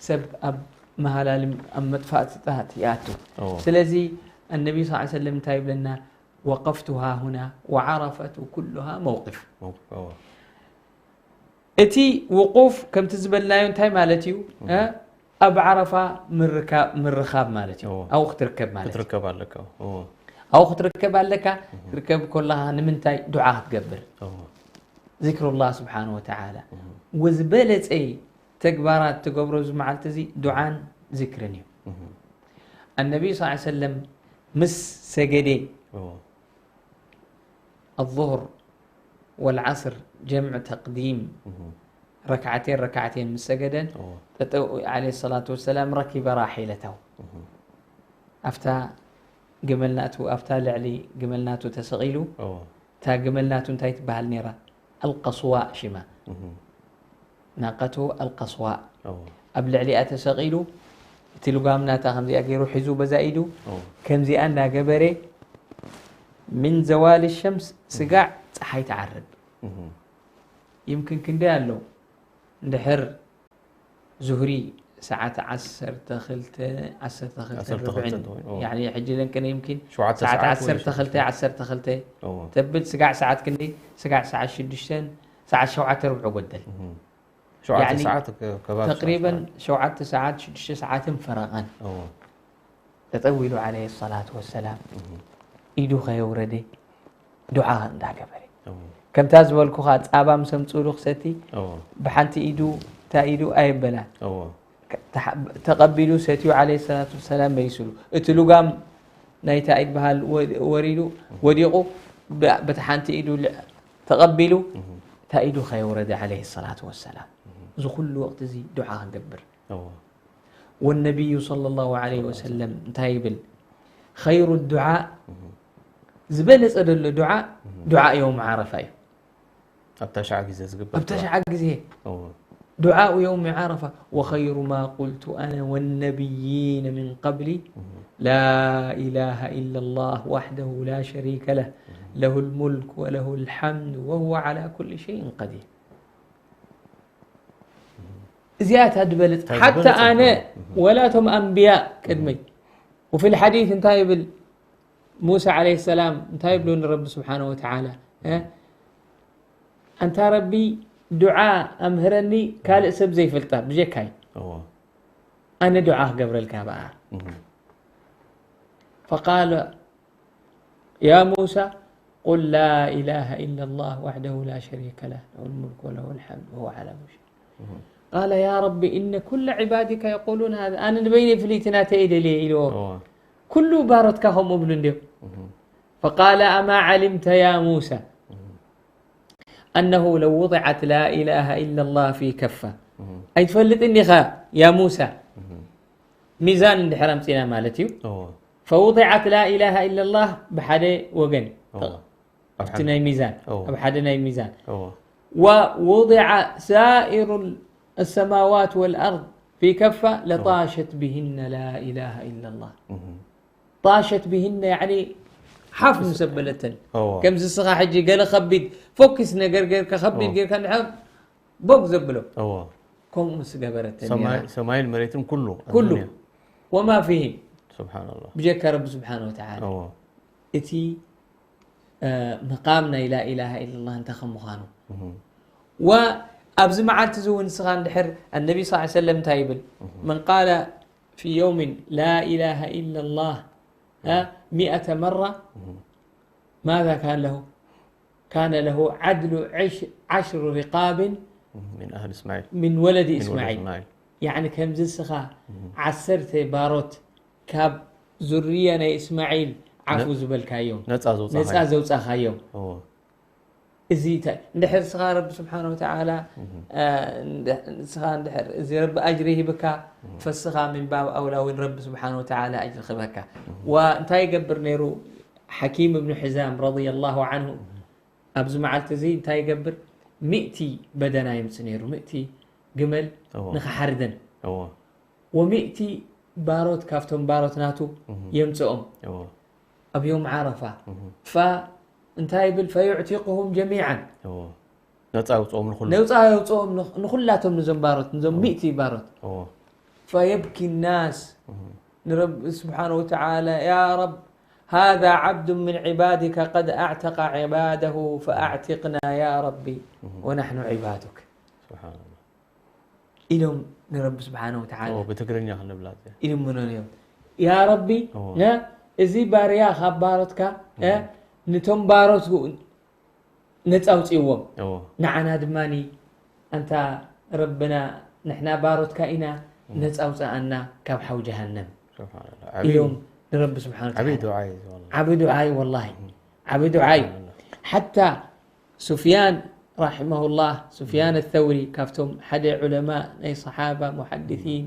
ሰብ ኣብ መሃላልም ኣብ መጥፋእትታት ይኣቱ። እዎ። ስለዚ ኣነቢ ሰለላሁ ዐለይሂ ወሰለም እንታይ ይብለና? ወቀፍቱ ሃሁና ወዓረፈቱ ኩሉሃ መውቅፍ። መውቅፍ፣ እዎ። እቲ ውቁፍ ከምቲ ዝበልናዮ እንታይ ማለት እዩ? እዎ። እ? ኣብ ዓረፋ ምርካ-፣ ምርኻብ ማለት እዩ። እዎ። ኣብኡ ክትርከብ ማለት እዩ። ክትርከብ ኣለካ። እዎ። ኣብኡ ክትርከብ ኣለካ። እዎ። ክትርከብ ከለኻ ንምንታይ? ዱዓ ክትገብር። እዎ። ዚክሩላህ ስብሓነ ወተዓላ። እዎ። ወዝበለጸ ተግባራት ትገብሮ እዚ መዓልቲ እዚ ዱዓን ዚክርን እዩ። እህ። ኣነቢ ሰለላሁ ዐለይሂ ወሰለም ምስ ሰገደ፣ እዎ። ኣዙሁር ወልዓስር ጀምዕ ተቅዲም እህ። ረክዓቴን ረክዓቴን ምስ ሰገደን፣ እዎ። ጠጠው፣ ዓለይሂ ሰላቱ ወሰላም፣ ረኪበ ራሒለተሁ። እህ። ኣብታ ግመል ናቱ፣ ኣብታ ልዕሊ ግመል ናቱ ተሰቒሉ፣ እዎ። እታ ግመል ናቱ እንታይ ትበሃል ነይራ? ኣልቀስዋእ ሽማ። እህ። ናቀቱ ኣልቀስዋእ። እዎ። ኣብ ልዕሊኣ ተሰቒሉ፣ እቲ ልጓም ናታ ከምዚኣ ገይሩ ሒዙ በዛ ኢዱ፣ እዎ። ከምዚኣ እንዳገበረ፣ ምን ዘዋል ሸምስ፣ ስጋዕ ፀሓይ ትዓርብ። እህ። ይምክን ክንደይ ኣሎ? እንድሕር ዙህሪ ሰዓት ዓሰርተ ክልተ፣ ዓሰርተ ክልተ ዓሰርተ ክልተ ርብዕን፣ ትኾን፣ እዎ። ያኒ ሕጂ ለንቅነ ይምኪን ሸውዓተ ሰዓት ሰዓት ወይ ዓሰርተ ክልተ፣ ዓሰርተ ክልተ እዎ። ተብል፣ ስጋዕ ሰዓት ክንደይ? ስጋዕ ሰዓት ሽዱሽተን፣ ሰዓት ሸውዓተ ርብዑ ጎደል። እህ። ሸውዓተ ያኒ ሰዓት ከ-፣ ከባቢ ተቅሪበን ሸውዓተ ሰዓት። ሸውዓተ ሰዓት፣ ሽዱሽተ ሰዓትን ፈረቐን። እዎ። ጠጠው ኢሉ ዓለይሂ ሰላቱ ወሰላም እህ። ኢዱ ከየውረደ ዱዓ እንዳገበረ። እዎ። ከምታ ዝበልኩኻ ጻባ ምስ ኣምጽኡሉ ክሰቲ እዎ። ብሓንቲ ኢዱ፣ እታ ኢዱ ኣየበላን። እዎ። ተሓ-፣ ተቐቢሉ ሰትዩ ዓለይሂ ሰላቱ ወሰላም መሊሱሉ። እቲ ልጓም ናይታ ኢድ በሃል ወ-፣ ወሪዱ፣ ወዲቑ፣ ብ-፣ በቲ ሓንቲ ኢዱ ል-፣ ተቐቢሉ፣ እህ። እታ ኢዱ ከየውረደ ዓለይሂ ሰላቱ ወሰላም። እህ። እዚ ኩሉ ወቕቲ እዚ ዱዓ ክገብር። እዎ። ወነቢዩ ሰለላሁ ዐለይሂ ወሰለም እንታይ ይብል? ኸይሩ ዱዓ፣ እህ። ዝበለጸ ደሎ ዱዓ፣ እህ። ዱዓ የውም ዓረፋ እዩ። ኣብ ተሽዓ ግዜ ዝግበር ኣብ ዱዓ። ተሽዓ ግዜ። እዎ። ዱዓኡ የውም ዓረፋ። ወኸይሩ ማ ቁልቱ ኣነ ወነቢይነ ሚን ቀብሊ፣ እህ። ላ ኢላሃ ኢለላህ ዋሕደሁ ላ ሸሪከ ለህ፣ እህ። ለሁል ሙልክ ወለሁል ሐምድ ወሁወ ዐላ ኩሊ ሸይን ቀዲር። እዚኣ እታ ዝበለጽ። እንታይ ሓታ ዝበለጸ? ኣነ እህ። ወላ እቶም ኣንብያ ቅድመይ። እህ። ወፊል ሓዲት እንታይ ይብል? ሙሳ ዓለይሂ ሰላም እንታይ ይብሎ ንረቢ ስብሓነ ወተዓላ? እ? ኣንታ ረቢ፣ ዱዓ ኣምህረኒ፣ ካልእ ሰብ ዘይፈልጣ ብጀካይ። እዎ ኣነ ዱዓ ክገብረልካ ብኣ እህ فقال يا موسى قل لا إله إلا الله وحده لا شريك له له الملك وله الحمد وهو على كل شيء እህ قال يا رب إن كل عبادك يقولون هذا ኣነ ንበይነይ ፍልይቲ ናተይ እየ ደልየ ኢልዎ እዎ ኩሉ ባሮትካ ከምኡ እብሉ እንድዮም እህ فقال أما علمت يا موسى أنه لو وضعت لا إله إلا الله في كفة እህ ኣይትፈልጥን ኢኻ يا موسى እህ ሚዛን እንድሕር ኣምፂና ማለት እዩ እዎ فوضعت لا إله إلا الله ብሓደ ወገን እዎ ኣብ እቲ ሓደ ናይ ሚዛን እዎ። ኣብ ሓደ ናይ ሚዛን እዎ ووضع سائر السماوات والأرض في كفة لطاشت بهن لا إله إلا الله እህ طاشت بهن يعني ሓፍ ምስ ኣበለተን እዎ ከምዚ ስኻ ሕጂ ገለ ከቢድ ፎክስ ነገር ጌርካ ከቢድ እዎ። ጌርካ እንድሕር ቦግ ዘብሎ እዎ ከምኡ ምስ ገበረተን ሰማይ እያ። ሰማይን መሬትን ኩሉ ኩሉ ኣዱንያ። وما فيهم ስብሓንላህ ብጀካ ረቢ ስብሓን ወተዓላ እዎ እቲ እ፣ መቃም ናይ ላኢላሃ ኢለላህ እንታይ ከም ምዃኑ እህ ወኣብዚ መዓልቲ እዚ እውን ንስኻ እንድሕር ኣነቢ ስ ሰለም እንታይ ይብል من قال في يوم لا إله إلا الله ها، مئة مرة ماذا كان له؟ كان له عدل عش- عشر رقاب እህ من أهل إسماعيل من ولد من ولد إسماعيل إسماعيل يعني ከምዚ ንስኻ ዓሰርተ ባሮት ካብ ዙርያ ናይ እስማዒል ዓፉ ነ- ዝበልካዮም ነፃ ነፃ ዘውፃኻ ዘውፃኻዮም እዎ እዚ እንታይ እንድሕር ንስኻ ረቢ ስብሓን ወተዓላ እ፣ እንድ- ንስኻ እንድሕር እዚ ረቢ ኣጅሪ ሂብካ ፈስኻ ምን ባብ ኣውላ እውን ረቢ ስብሓን ወተዓላ ኣጅሪ ክበካ ወእንታይ ይገብር ነይሩ ሓኪም እብኑ ሕዛም ረضየ ላሁ ዓንሁ ኣብዚ መዓልቲ እዚ እንታይ ይገብር ምእቲ በደና የምፅ ነይሩ ምእቲ ግመል እዎ ንኽሓርደን እዎ ወሚእቲ ባሮት ካብቶም ባሮት ናቱ የምፅኦም እዎ ኣብ ዮም ዓረፋ ፋ እንታይ ይብል ፈዩዕቲቁሁም ጀሚዓን እዎ ነፃ ኣውፅኦም ንኩሉ ነውፃ የውፅኦም ንኽ- ንኩላቶም ንዞም ባሮት ንዞም ሚእቲ ባሮት እዎ ፈየብኪ ናስ ንረቢ ስብሓን ወተዓላ ያ ረብ هذا عبد من عبادك قد أعتق عباده فأعتقنا يا ربي ونحن عبادك ስብሓንላህ ኢሎም ንረቢ ስብሓን ወተዓላ እዎ ብትግርኛ ክንብላ እዚኣ ይልምኖን እዮም ያ ረቢ እዎ። ነ እዚ ባርያ ካብ ባሮትካ እ፣ ንቶም ባሮት ነፃ ኣውፅእዎም እዎ ንዓና ድማ ኣንታ ረብና ንሕና ባሮትካ ኢና ነፃ ኣውፅኣና ካብ ሓው ጀሃነም ስብሓንላህ ዓብዪ ኢሎም ንረቢ ስብሓን ዓብዪ ወተዓላ ዱዓ እዩ ዝብሉ ዓቢ ዱዓ እዩ ወላሂ ዓቢ ዱዓ እዩ ሓታ ሱፍያን ራሒመሁላህ ሱፍያን ተውሪ ካብቶም ሓደ ዑለማ ናይ ሰሓባ ሙሓድሲን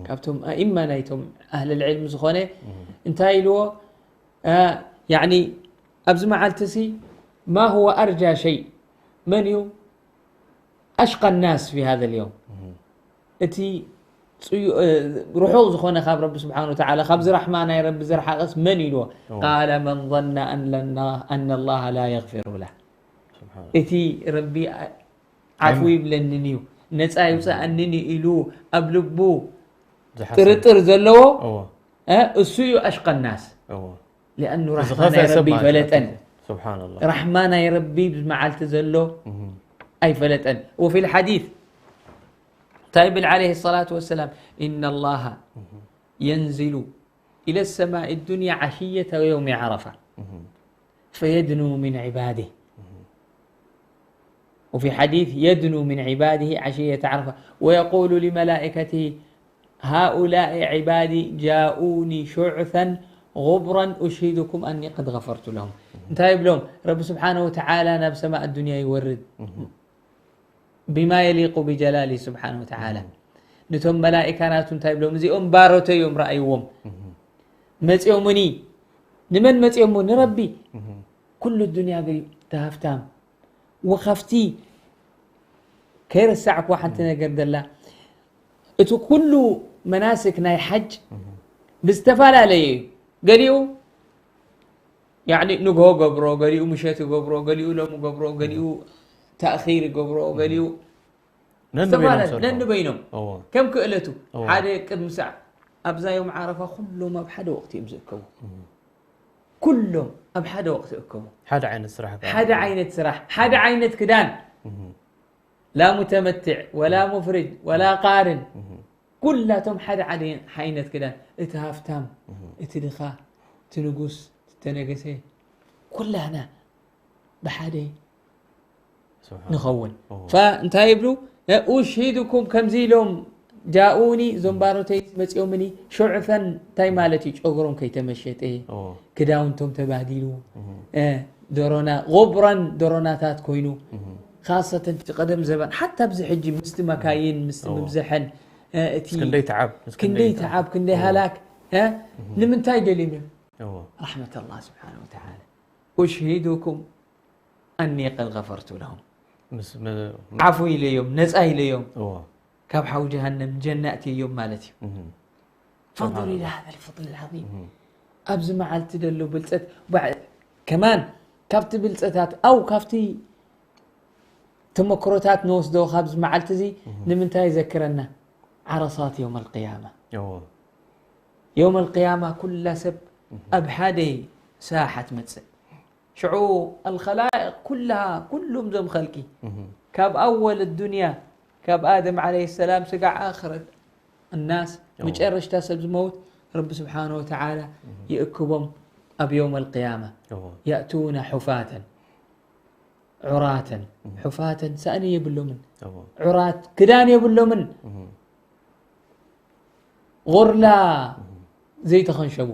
ካብቶም ኣኢማ ናይቶም ኣህል ልዕልሚ ዝኾነ እንታይ ኢልዎ እ፣ ያዕኒ ኣብዚ መዓልቲ ሲ ማ ሁወ ኣርጃ ሸይ መን እዩ ኣሽቃ ናስ ፊ ሃذ ልዮም እቲ ፅዩ- እ፣ ርሑቕ ዝኾነ ካብ ረቢ ስብሓን ወተዓላ ካብዚ ራሕማ ናይ ረቢ ዝረሓቐስ መን ኢልዎ ቃለ መን ظن أن الله- أن الله لا يغفر له ስብሓን እቲ ረቢ ዓፉ ይብለንን እዩ ነፃ ይውፅኣንን እዩ ኢሉ ኣብ ልቡ ዝሓሰብ ጥርጥር ዘለዎ እዎ እ፣ እሱ እዩ ኣሽቀ ናስ እዎ ሊኣኑ ራሕማ ዝኸፍአ ናይ ሰብ ረቢ ማለት እዩ። ይፈለጠን ስብሓንላህ ራሕማ ናይ ረቢ ብመዓልቲ ዘሎ ኣይፈለጠን وفي الحديث እንታይ ይብል عليه الصلاة والسلام إن الله ينزل إلى السماء الدنيا عشية يوم عرفة فيدنو من عباده وفي حديث يدنو من عباده عشية عرفة ويقول لملائكته هؤلاء عبادي جاءوني شعثا غبرا أشهدكم أني قد غفرت لهم እንታይ ይብሎም ረቢ ስብሓን ወተዓላ ናብ ሰማእ ኣዱንያ ይወርድ ብማ የሊቁ ብጀላሊ ስብሓን ወተዓላ ንቶም መላኢካ ናቱ እንታይ ይብሎም እዚኦም ባሮተይ እዮም ረኣይዎም መፂኦምኒ ንመን መፂኦሞ ንረቢ ኩሉ ዱንያ ገዩ ተሃፍታም ወኸፍቲ ከይረሳዕኩ ሓንቲ ነገር ደላ እቲ ኩሉ መናስክ ናይ ሓጅ ብዝተፈላለየ እዩ ገሊኡ ያዕኒ ንግሆ ገብሮ ገሊኡ ምሸት ይገብሮ ገሊኡ ሎም ገብሮ ገሊኡ ተእኺር ይገብሮ ገሊኡ ነንበይኖም ዝተፈላለዩ ሰርሑ ነንበይኖም እዎ ከም ክእለቱ እዎ። ሓደ ቅድሚ ሳዕ ኣብዛ ዮም ዓረፋ ኩሎም ኣብ ሓደ ወቅቲ እዮም ዝእከቡ ኩሎም ኣብ ሓደ ወቅቲ ይእከቡ ሓደ ዓይነት ስራሕ ከዓ ሓደ ዓይነት ስራሕ ሓደ ዓይነት ክዳን ላ ሙተመትዕ ወላ ሙፍሪድ ወላ ቃርን ኩላቶም ሓደ ሓደ ዓይነት ክዳን፣ እቲ ሃፍታም፣ እቲ ድኻ፣ እቲ ንጉስ፣ ዝተነገሰ፣ ኩላና ብሓደ ንኸውን። እንታይ ይብሉ? ኡሽሂድኩም፣ ከምዚ ኢሎም ጃኡኒ፣ እዞም ባሮተይ መፂኦምኒ፣ ሹዕፈን እንታይ ማለት እዩ? ጨጉሮም ከይተመሸጠ፣ ክዳውንቶም ተባህዲሉ፣ ደሮና፣ ጉብረን ደሮናታት ኮይኑ፣ ካሰተን እቲ ቀደም ዘበን፣ ሓታ ኣብዚ ሕጂ ምስቲ መካይን፣ ምስቲ ምብዝሐን፣ እቲ ክንደይ ተዓብ፣ ክንደይ ተዓብ፣ ክንደይ ሃላክ፣ ንምንታይ ደልዮም እዮም? ረሕመት ኣላህ ስብሓነ ወተዓላ። ኡሽሂዱኩም ኣኒ ቀድ ገፈርቱ ለሁም። ዓፉ ኢለዮም፣ ነፃ ኢለዮም። ካብ ሓው ጀሃነም ጀና ኣእትየዮም ማለት እዩ። ፈንظር ኢላ ሃذا الفضل العظيم። ኣብዚ መዓልቲ ዘሎ ብልፀት፣ ከማን ካብቲ ብልፀታት፣ ኣው ካብቲ ተመክሮታት ንወስዶ ካብዚ መዓልቲ እዚ ንምንታይ ይዘክረና? ዓረሳት የውም ኣልቅያማ። የውም ኣልቅያማ ኩላ ሰብ ኣብ ሓደ ሳሓ ትመፅእ። ሽዑ ኣልኸላይቅ ኩላሃ፣ ኩሉም ዞም ኸልቂ፣ ካብ ኣወል ዱንያ፣ ካብ ኣደም ዓለይሂ ሰላም ስጋዕ ኣኽረት እናስ፣ መጨረሽታ ሰብ ዝመውት፣ ረቢ ስብሓነ ወተዓላ ይእክቦም ኣብ የውም ኣልቅያማ። የእቱና ሑፋተን ዑራተን፣ ሑፋተን ሳእኒ የብሎምን። ዑራት ክዳን የብሎምን። غرلا ዘይተኸንሸቡ።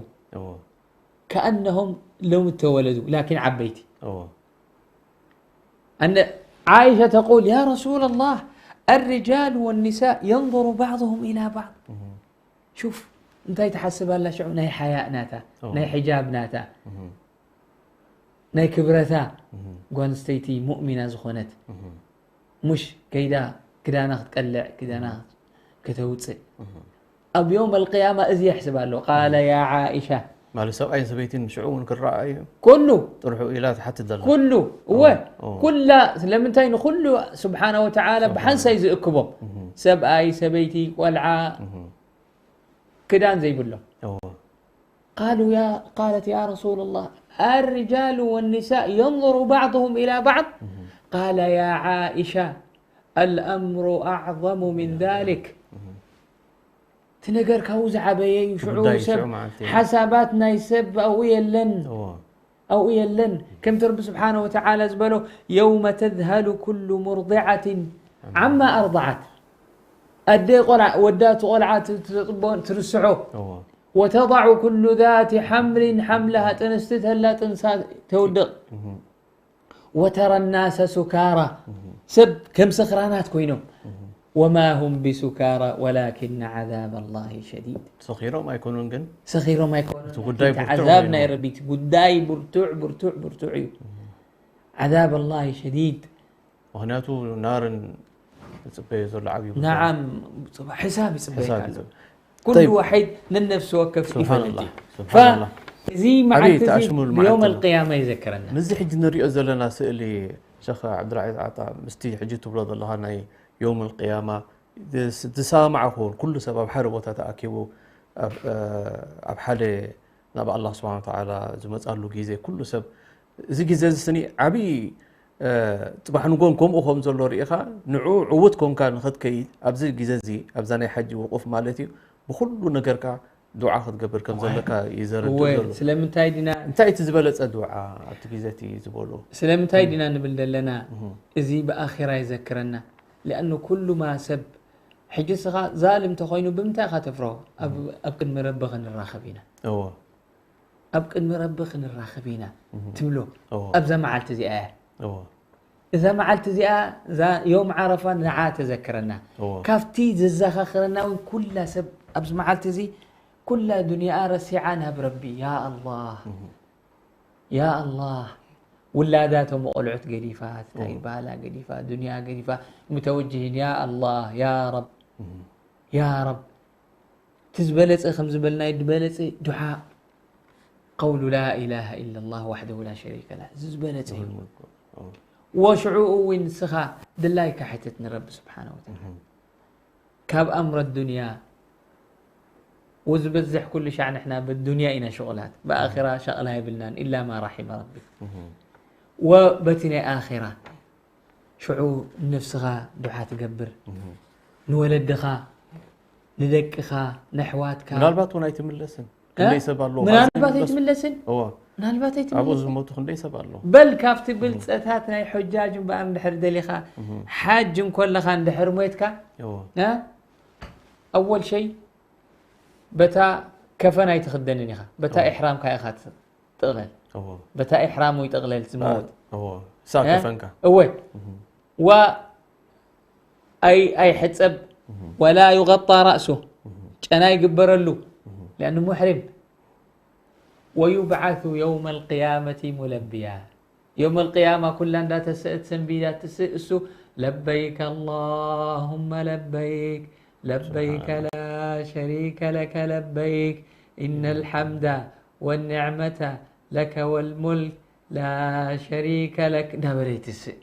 ከኣነሆም ሎሚ ተወለዱ፣ ላኪን ዓበይቲ። ዓኢሻ ተቁል፣ ያ ረሱላ ላህ፣ الرجال والنساء ينظر بعضهم إلى بعض። ሹፍ፣ እንታይ ትሓስብ ኣላ ሽዑ? ናይ ሓያእ ናታ፣ ናይ ሕጃብ ናታ፣ ናይ ክብረታ፣ ጓል ኣንስተይቲ ሙእሚና ዝኾነት፣ ሙሽ ከይዳ ክዳና ክትቀልዕ፣ ክዳና ከተውፅእ። ኣብ የውም ኣልቅያማ እዚ የሕስብ ኣሎ። ቃለ ያ ዓኢሻ። ማለት ሰብኣይን ሰበይትን ሽዑ እውን ክረኣዩ ኩሉ ጥርሑ ኢላ ትሓትት ዘላ። ኩሉ፣ እወ፣ ኩላ። ስለምንታይ ንኹሉ ስብሓነ ወተዓላ ብሓንሳይ ዝእክቦም? ሰብኣይ፣ ሰበይቲ፣ ቆልዓ፣ ክዳን ዘይብሎም። قالوا يا قالت يا رسول الله الرجال والنساء ينظر بعضهم إلى بعض. قال يا عائشة الأمر أعظم من ذلك. እቲ ነገር ካብኡ ዝዓበየ እዩ። ሽዑ ሰብ ሓሳባት ናይ ሰብ ኣብኡ የለን። ኣብኡ የለን። ከምቲ ረቢ ስብሓነ ወተዓላ ዝበሎ፣ يوم تذهل كل مرضعة عما أرضعت. ኣደ ቆልዓ፣ ወዳ እቲ ቆልዓ ት-፣ ትጥቦ-፣ ትርስዖ። وتضع كل ذات حمل حملها، ጥንስቲ ተላ ጥንሳ ተውድቕ። وترى الناس سكارى، ሰብ ከም ስኽራናት ኮይኖም። وما هم بسكارى ولكن عذاب الله شديد. ሰኺሮም ኣይኮኑን ግን። ሰኺሮም ኣይኮኑን። እቲ ጉዳይ እቲ ብርቱዕ ዓዛብ ኮይኑ። ናይ ረቢ፣ እቲ ጉዳይ ብርቱዕ፣ ብርቱዕ፣ ብርቱዕ እዩ። عذاب الله شديد። ምኽንያቱ ናርን ዝፅበዮ ዘሎ ዓብዪ ጉዳይ። ነዓም፣ ሕሳብ ይፅበየካ ኣሎ። ኩሉ ዋሒድ ነነፍሲ ወከፍ ይፈልጥ እዩ። እዚ መዓልቲ እዚ ብዮም ኣልቅያማ ይዘክረና። ምስዚ ሕጂ ንሪኦ ዘለና ስእሊ ሸኽ ዓብዱልዓዚዝ ዓጣ፣ ምስቲ ሕጂ ትብሎ ዘለኻ ናይ ዮም ኣልቅያማ ዝሰማማዕ ክኸውን፣ ኩሉ ሰብ ኣብ ሓደ ቦታ ተኣኪቡ ኣብ ሓደ ናብ ኣላህ ስብሓነ ወተዓላ ዝመፃሉ ግዜ፣ ኩሉ ሰብ እዚ ግዜ እዚ ስኒ ዓብዪ ፅባሕ ንጎን ከምኡ ከም ዘሎ ርኢኻ ንዑ ዕውት ኮንካ ንኽትከይድ ኣብዚ ግዜ እዚ ኣብዛ ናይ ሓጂ ውቁፍ ማለት እዩ ብኩሉ ነገርካ ዱዓ ክትገብር ከም ዘለካ ይዘረድእ ዘሎ። ስለምንታይ ዲና እንታይ እቲ ዝበለፀ ዱዓ ኣብቲ ግዜ እቲ ዝበሎ? ስለምንታይ ዲና ንብል ዘለና? እዚ ብኣኺራ ይዘክረና። ሊኣኑ ኩሉማ ሰብ ሕጂ ስኻ ዛልም ተኾይኑ ብምንታይ ኢኻ ተፍርሆ? ኣብ ቅድሚ ረቢ ክንራኸብ ኢና። ኣብ ቅድሚ ረቢ ክንራኸብ ኢና ትብሎ ኣብዛ መዓልቲ እዚኣ እያ። እዛ መዓልቲ እዚኣ፣ እዛ ዮም ዓረፋ ንዓ ተዘክረና። ካብቲ ዘዘኻኽረና እውን ኩላ ሰብ ኣብዚ መዓልቲ እዚ ኩላ ዱንያኣ ረሲዓ ናብ ረቢ፣ ያ ኣላህ፣ ያ ኣላህ፣ ውላዳቶም ቆልዑት ገዲፋ፣ እንታይ ባላ ገዲፋ፣ ዱንያ ገዲፋ፣ ሙተወጅሂን፣ ያ ኣላህ፣ ያ ረብ፣ ያ ረብ። እቲ ዝበለፀ ከም ዝበልናዮ ዝበለፀ ዱዓ ቀውሉ ላ ኢላሃ ኢለላህ ዋሕደሁ ላ ሸሪከ ላህ፣ እዚ ዝበለፀ እዩ። ወሽዑ እውን ንስኻ ድላይካ ሕተት ንረቢ ስብሓነ ወተዓላ። ካብ ኣምረ ዱንያ ወዝበዝሕ ኩሉ ሻዕ ንሕና ብዱንያ ኢና ሽቑላት፣ ብኣኺራ ሸቕላ የብልናን ኢላ ማ ራሒመ ረቢ። ወበቲ ናይ ኣኺራ ሽዑ ንነፍስኻ ዱዓ ትገብር፣ ንወለድኻ ንደቅኻ፣ ነሕዋትካ። ምናልባት እውን ኣይትምለስን። ክንደይ ሰብ ኣለዎ ምናልባት ካብዚ ኣይትምለስን። እዎ ምናልባት ኣብኡ ኣይትምለስን። ዝሞቱ ክንደይ ሰብ ኣለዎ። በል ካብቲ ብልፀታት ናይ ሑጃጅ እምበኣር እንድሕር ደሊኻ ሓጅ እንኮለኻ እንድሕር ሞትካ እዎ እ? ኣወል ሸይ በታ ከፈን ኣይትኽደንን ኢኻ፣ በታ እዎ። ኢሕራምካ ኢኻ ትጥቕለል። እዎ በታ ኢሕራሙ ይጥቕለል ዝመውት እዎ እሳ እ? ከፈንካ እወ ዋ ኣይ ኣይሕፀብ ወላ ዩغጣ ራእሱ ጨና ይግበረሉ لأنه محرم ويبعث يوم القيامة ملبيا يوم القيامة ኩላ እንዳተሰእት ሰንቢዳ ትስእ እሱ لبيك اللهم لبيك لبيك لا شريك لك لبيك إن الحمد والنعمة لك والملك لا شريك لك እንዳበለ ይትስእ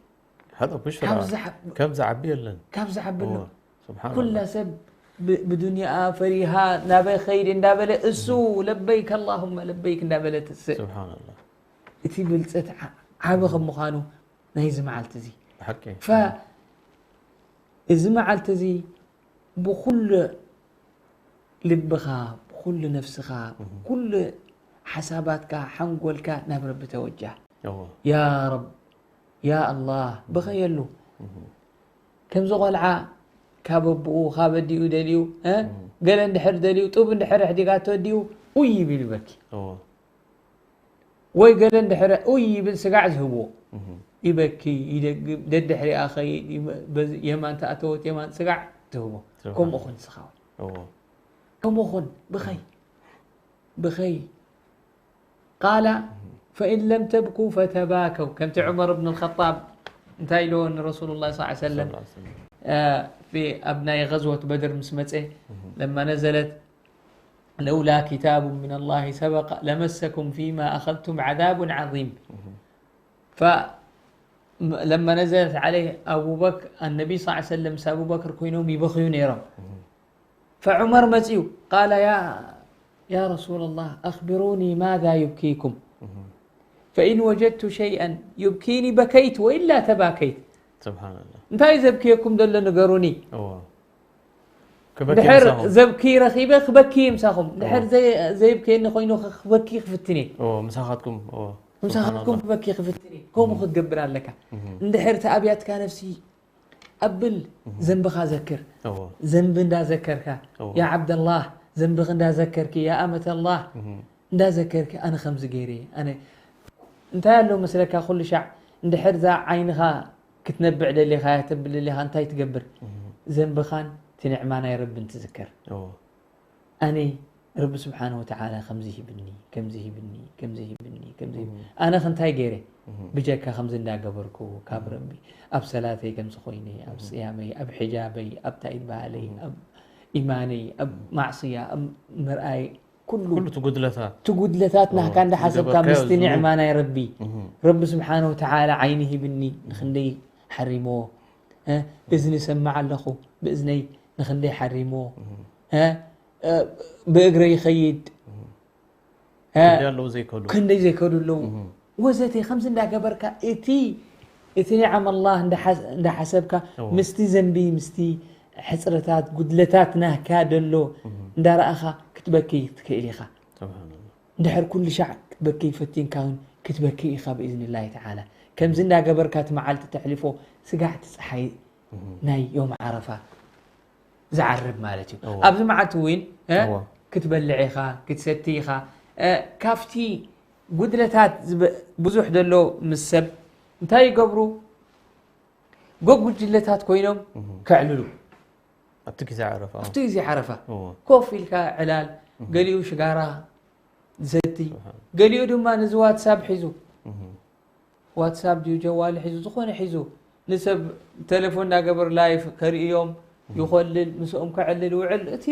هذا بشرى ካብ ዝሓ- ከም ዝዓቢ የለን ካብ ዝዓቢ ኣሎ እዎ ስብሓን ኩላ ሰብ ብ- ብዱንያኣ ፈሪሃ ናበይ ኸይድ እንዳበለ እሱ ለበይክ اللهم لبيك እንዳበለ ትስእ ስብሓን ላ እቲ ብልፀት ዓ- ዓቢ ከም ምዃኑ ናይዚ መዓልቲ እዚ ሓቂ ፈ እዚ መዓልቲ እዚ ብኩሉ ልብኻ ብኩሉ ነፍስኻ ኩሉ ሓሳባትካ ሓንጎልካ ናብ ረቢ ተወጃህ እዎ ያ ረብ ያ ኣላህ ብኸየሉ ከምዚ ቆልዓ ካብ ኣቦኡ ካብ ኣዲኡ ደልዩ እ? ገለ እንድሕር ደልዩ ጡብ እንድሕር ኣሕዲጋቶ ኣዲኡ ኡይ ይብል ይበኪ እዎ ወይ ገለ እንድሕር ኡይ ይብል ስጋዕ ዝህብዎ እህ ይበኪ ይደግም ደድሕሪኣ ኸይድ ይመ- በዚ የማን ተኣተወት የማን ስጋዕ ትህቦ ስብሓን ከምኡ ኹን ንስኻ እውን እዎ ከምኡ ኹን ብኸይ ብኸይ ቃለ ፈኢን ለም ተብኩ ፈተባከው ከምቲ ዑመር ብን ልኸጣብ እንታይ ኢልዎ ንረሱሉ ላ ስ ሰለም ሰለላሁ ዐለይሂ ወሰለም። ኣብ ናይ غዝወት በድር ምስ መፀ ለማ ነዘለት ለውላ ኪታቡ ምን ላህ ሰበቀ ለመሰኩም ፊማ ኣኸዝቱም ዓዛቡን ዓዚም ፈ- ለማ ነዘለት ዓለይህ ኣቡበክ ኣነቢ ስ ሰለም ምስ ኣቡበክር ኮይኖም ይበኽዩ ነይሮም ፈዑመር መፅዩ ቃለ ያ ያ ረሱላ ላህ ኣኽብሩኒ ማዛ ዩብኪኩም ፈኢን ወጀድቱ ሸይአን ዩብኪኒ በከይት ወኢላ ተባከይት ስብሓንላ እንታይ ዘብክየኩም ዘሎ ንገሩኒ እዎ ድሕር ክበኪ ዘብኪ ረኺበ ክበኪ ምሳኹም ድሕር ዘይ- ዘየብክየኒ ኮይኑ ክበኪ ክፍትን እየ እዎ ምሳኻትኩም እዎ ምሳኻትኩም ክበኪ ክፍትን እየ ከምኡ ክትገብር ኣለካ እንድሕር እቲ ኣብያትካ ነፍሲ ኣብል ዘንብኻ ዘክር እዎ ዘንቢ እንዳዘከርካ እዎ። ያ ዓብደላህ ዘንብኺ እንዳዘከርኪ ያ ኣመተላህ እንዳዘከርኪ ኣነ ከምዚ ገይረ ኣነ እንታይ ኣሎ መስለካ ኩሉ ሻዕ እንድሕር እዛ ዓይንኻ ክትነብዕ ደሊኻ እያ ተብል ደሊኻ እንታይ ትገብር ዘንብኻን እቲ ንዕማ ናይ ረብን ትዝክር እዎ ኣነ ረቢ ስብሓን ወተዓላ ከምዚ ሂብኒ ከምዚ ሂብኒ ከምዚ ሂብኒ ከምዚ ሂብኒ ኣነ ክንታይ ገይረ ብጀካ ከምዚ እንዳገበርኩ ካብ ረቢ ኣብ ሰላተይ ከምዚ ኮይነ ኣብ ስያመይ ኣብ ሕጃበይ ኣብ ታይ በሃለይ ኣብ ኢማነይ ኣብ ማዕስያ ኣብ ምርኣይ ኩሉ ኩሉ እቲ ጉድለታት እቲ ጉድለታት ናህካ እንዳሓሰብካ ዝገበርካዮ ምስቲ ዝኑብ። ኒዕማ ናይ ረቢ ረቢ ስብሓን ወተዓላ ዓይኒ ሂብኒ ንክንደይ ሓሪሞ እዝኒ ሰማዕ ኣለኹ ብእዝነይ ንክንደይ ሓሪሞ ብእግረ ይኸይድ ክንደይ ኣለዉ ዘይከዱ ክንደይ ዘይከዱ ኣለዉ ወዘተ ከምዚ እንዳገበርካ እቲ እቲ ኒዓም ኣላህ እንዳሓሰብካ ምስቲ ዘንቢ ምስቲ ሕፅረታት ጉድለታት ናህካ ደሎ እንዳረኣኻ ክትበኪ ትክእል ኢኻ ስብሓንላ እንድሕር ኩሉ ሻዕ ክትበኪ ፈቲንካ እውን ክትበኪ ኢኻ ብኢዝንላሂ ተዓላ ከምዚ እንዳገበርካ እቲ መዓልቲ ተሕልፎ ስጋዕቲ ፀሓይ ናይ ዮም ዓረፋ ዝዓርብ ማለት እዩ እዎ። ኣብዚ መዓልቲ እውን እ፣ እዎ። ክትበልዕ ኢኻ ክትሰቲ ኢኻ እ፣ ካብቲ ጉድለታት ዝበ- ብዙሕ ዘሎ ምስ ሰብ እንታይ ይገብሩ ጎጉጅለታት ኮይኖም ከዕልሉ ኣብቲ ግዜ ዓረፋ ኣብቲ ግዜ ዓረፋ እዎ። ኮፍ ኢልካ ዕላል ገሊኡ ሽጋራ ዘቲ ገሊኡ ድማ ነዚ ዋትሳብ ሒዙ ዋትሳፕ ድዩ ጀዋሉ ሒዙ ዝኾነ ሒዙ ንሰብ ቴሌፎን እናገበሩ ላይፍ ከርእዮም ይኾልል ምስኦም ከዕልል ውዕል እቲ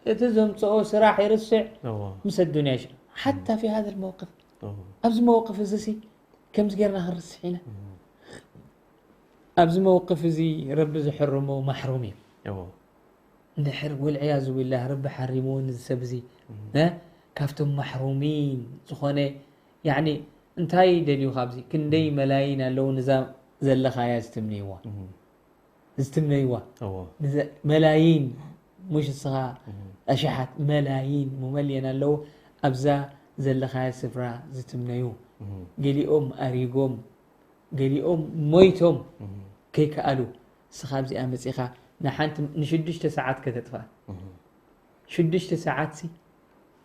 እቲ ዘምፅኦ ስራሕ ይርስዕ እዎ ምስ ኣዱንያ ይሽ ሓታ ፊ ሃذا الموقف እዎ ኣብዚ መወቅፍ እዚ ሲ ከምዚ ጌርና ክንርስሕ ኢና ኣብዚ መወቅፍ እዚ ረቢ ዝሕርሞ ማሕሩም እዩ እዎ እንድሕር ወልዕያዙ ቢላህ ረቢ ሓሪምዎ ንዚ ሰብ እዚ እ? ካብቶም ማሕሩሚን ዝኾነ ያኒ እንታይ ደልዩ ካብዚ ክንደይ መላይን ኣለዉ ንዛ ዘለኻያ ዝትምንይዋ ዝትምነይዋ እዎ ንዘ- መላይን ሙሽ እስኻ ኣሽሓት መላይን ሙመልየን ኣለዉ ኣብዛ ዘለኻያ ስፍራ ዝትምነዩ። ገሊኦም ኣሪጎም፣ ገሊኦም ሞይቶም ከይከኣሉ፣ እስኻ ኣብዚኣ መጺኻ ንሓንቲ ንሽዱሽተ ሰዓት ከተጥፍኣ። ሽዱሽተ ሰዓትሲ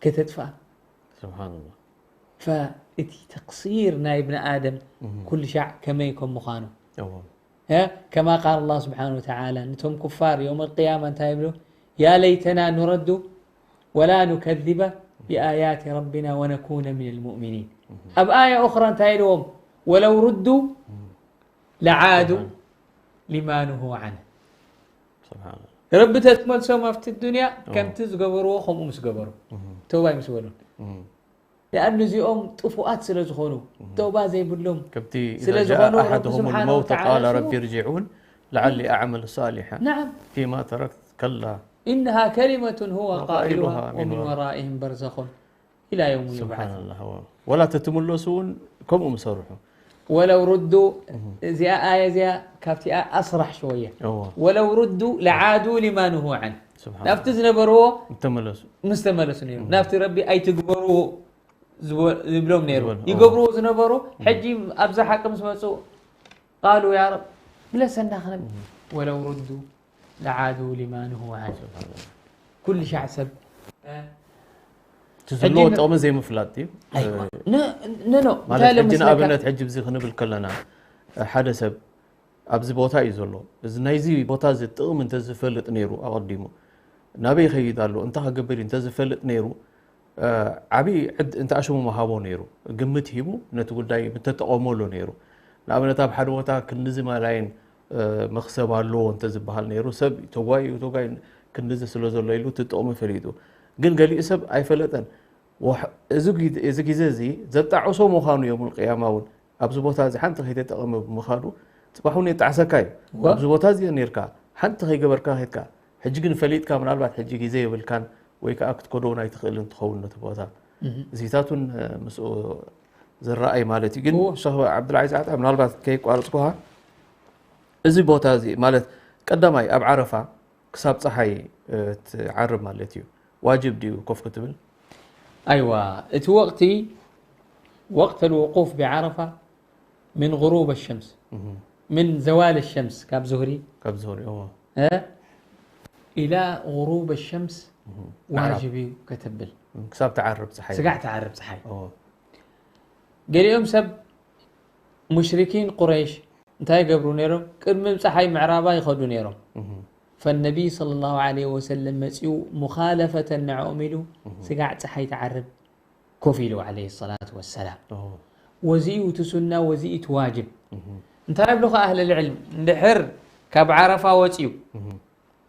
ከተጥፍኣ። ስብሓንላህ። ፈእቲ ተቅሲር ናይ እብኒ ኣደም ኩሉ ሻዕ ከመይ ከም ምዃኑ። እዎ። እ፣ ከማ ቃል ኣላህ ስብሓን ወተዓላ፣ ነቶም ኩፋር የውም ኣልቅያማ እንታይ ይብሉ? ያ ለይተና ኑረዱ ወላ ኑከዚበ ቢኣያት ረቢና ወነኩነ ምን ልሙእሚኒን። ኣብ ኣያ ኡኽራ እንታይ ኢልዎም? ወለው ሩዱ ለዓዱ ሊማ ኑሁ ዓን። ስብሓንላህ። ረቢ ተትመልሶም ኣብቲ ዱንያ ከምቲ ዝገበርዎ ከምኡ ምስ ገበሩ፣ ተውባ ምስ በሉ። ሊኣኑ እዚኦም ጥፉኣት ስለ ዝኾኑ፣ ተውባ ዘይብሎም ከምቲ ስለ إذا جاء ዝኾኑ፣ ረቢ أحدهم ስብሓነሁ الموت ወተዓላ قال ሽዑ رب ارجعون لعلي أعمل صالحا ናዓም። فيما تركت كلا إنها كلمة هو قائلها ومن ورائهم برزخ إلى يوم يبعثون. ስብሓንላህ። ወላ ተትምለሱ እውን ከምኡ ምሰርሑ። ወለው ሩዱ፣ እዚኣ ኣያ እዚኣ ካብቲኣ ኣስራሕ ሸወየ። እዎ። ወለው ሩዱ ለዓዱ ሊማ ኑሁ ዓን። ስብሓን ናብቲ ዝነበርዎ ተመለሱ። ምስ ተመለሱ ነይሩ። ናብቲ ረቢ ኣይትግበርዎ ዝብ-፣ ዝብሎም ነይሩ። ዝበል-፣ እዎ። ይገብርዎ ዝነበሩ፣ ሕጂ ኣብዛ ሓቂ ምስ መጹ፣ ቃሉ ያ ረብ፣ ምለሰና ክነብ-፣ ወለው ሩዱ ለዓዱ ሊማ ኑሁ ዓን። ስብሓን ኩሉ ሻዕ ሰብ፣ እ፣ እቲ ዘለዎ ሕጂ ን-፣ ጥቕሚ ዘይምፍላጥ እዩ። ኣይዋ። እ፣ ነ-፣ ነ-፣ ኖ፣ ማለት እንታይ ኢሎም ሕጂ መስለካ? ንኣብነት ሕጂ ብዚ ክንብል ከለና፣ እ፣ ሓደ ሰብ ኣብዚ ቦታ እዩ ዘሎ። እዚ ናይዚ ቦታ እዚ ጥቕሚ እንተዝፈልጥ ነይሩ ኣቐዲሙ፣ ናበይ ይኸይድ ኣሎ፣ እንታይ ክገብር እዩ እንተዝፈልጥ ነይሩ፣ እ፣ ዓብዪ ዕድ-፣ እንተ ኣሽሙ ምሃቦ ነይሩ። ግምት ሂቡ ነቲ ጉዳይ ምተጠቐመሉ ነይሩ። ንኣብነት ኣብ ሓደ ቦታ ክንድዚ መላይን፣ እ፣ መኽሰብ ኣለዎ እንተዝበሃል ነይሩ፣ ሰብ ተጓዩ፣ ተጓዩ ክንድዚ ስለ ዘሎ ኢሉ እቲ ጥቕሚ ፈሊጡ። ግን ገሊኡ ሰብ ኣይፈለጠን። ወሕ-፣ እዚ ጊ-፣ እዚ ግዜ እዚ ዘጣዕሶ ምዃኑ የውሙል ቅያማ እውን ኣብዚ ቦታ እዚ ሓንቲ ከይተጠቐመ ብምኻዱ፣ ጽባሕ እውን የጣዕሰካ እዩ። ዋ። ኣብዚ ቦታ እዚ ነርካ፣ ሓንቲ ከይገበርካ ከድካ፣ ሕጂ ግን ፈሊጥካ፣ ምናልባት ሕጂ ግዜ የብልካን ወይ ከኣ ክትከዶ እውን ኣይትኽእልን ትኸውን ነቲ ቦታ። እህ። እዚታቱን፣ እ፣ ምስኡ ዝረኣይ ማለት እዩ። ግን እዎ። ሸኽ ዓብዱልዓዚዝ ዓጣ፣ ምናልባት ከይቋረጽኩኻ፣ እዚ ቦታ እዚ ማለት ቀዳማይ ኣብ ዓረፋ ክሳብ ጸሓይ፣ እ፣ ትዓርብ ማለት እዩ። ዋጅብ ድዩ ኮፍ ክትብል? ኣይዋ፣ እቲ ወቕቲ፣ ወቅት ልውቁፍ ብዓረፋ ምን ጉሩብ ሸምስ፣ እህ። ምን ዘዋል ሸምስ፣ ካብ ዙህሪ፣ ካብ ዙህሪ፣ እዎ። እ፣ ኢላ ጉሩብ ሸምስ እህ። ዋጅብ እዩ ከተብል። ክሳብ ትዓርብ ጸሓይ። ስጋዕ ትዓርብ ጸሓይ። እዎ። ገሊኦም ሰብ ሙሽሪኪን ቁረይሽ እንታይ ይገብሩ ነይሮም? ቅድሚ ጸሓይ ምዕራባ ይኸዱ ነይሮም። እህ። ፈነቢይ ሰለላሁ ዐለይሂ ወሰለም መጺኡ ሙኻለፈተን ንዕኦም ኢሉ እህ። ስጋዕ ጸሓይ ትዓርብ ኮፍ ኢሉ ዐለይሂ ሰላቱ ወሰላም። ኦ። ወዚ እዩ እቲ ሱና፣ ወዚ እዩ እቲ ዋጅብ። እህ። እንታይ ይብሉ ኸዓ ኣህለል ዕልም? እንድሕር ካብ ዓረፋ ወጺኡ እህ።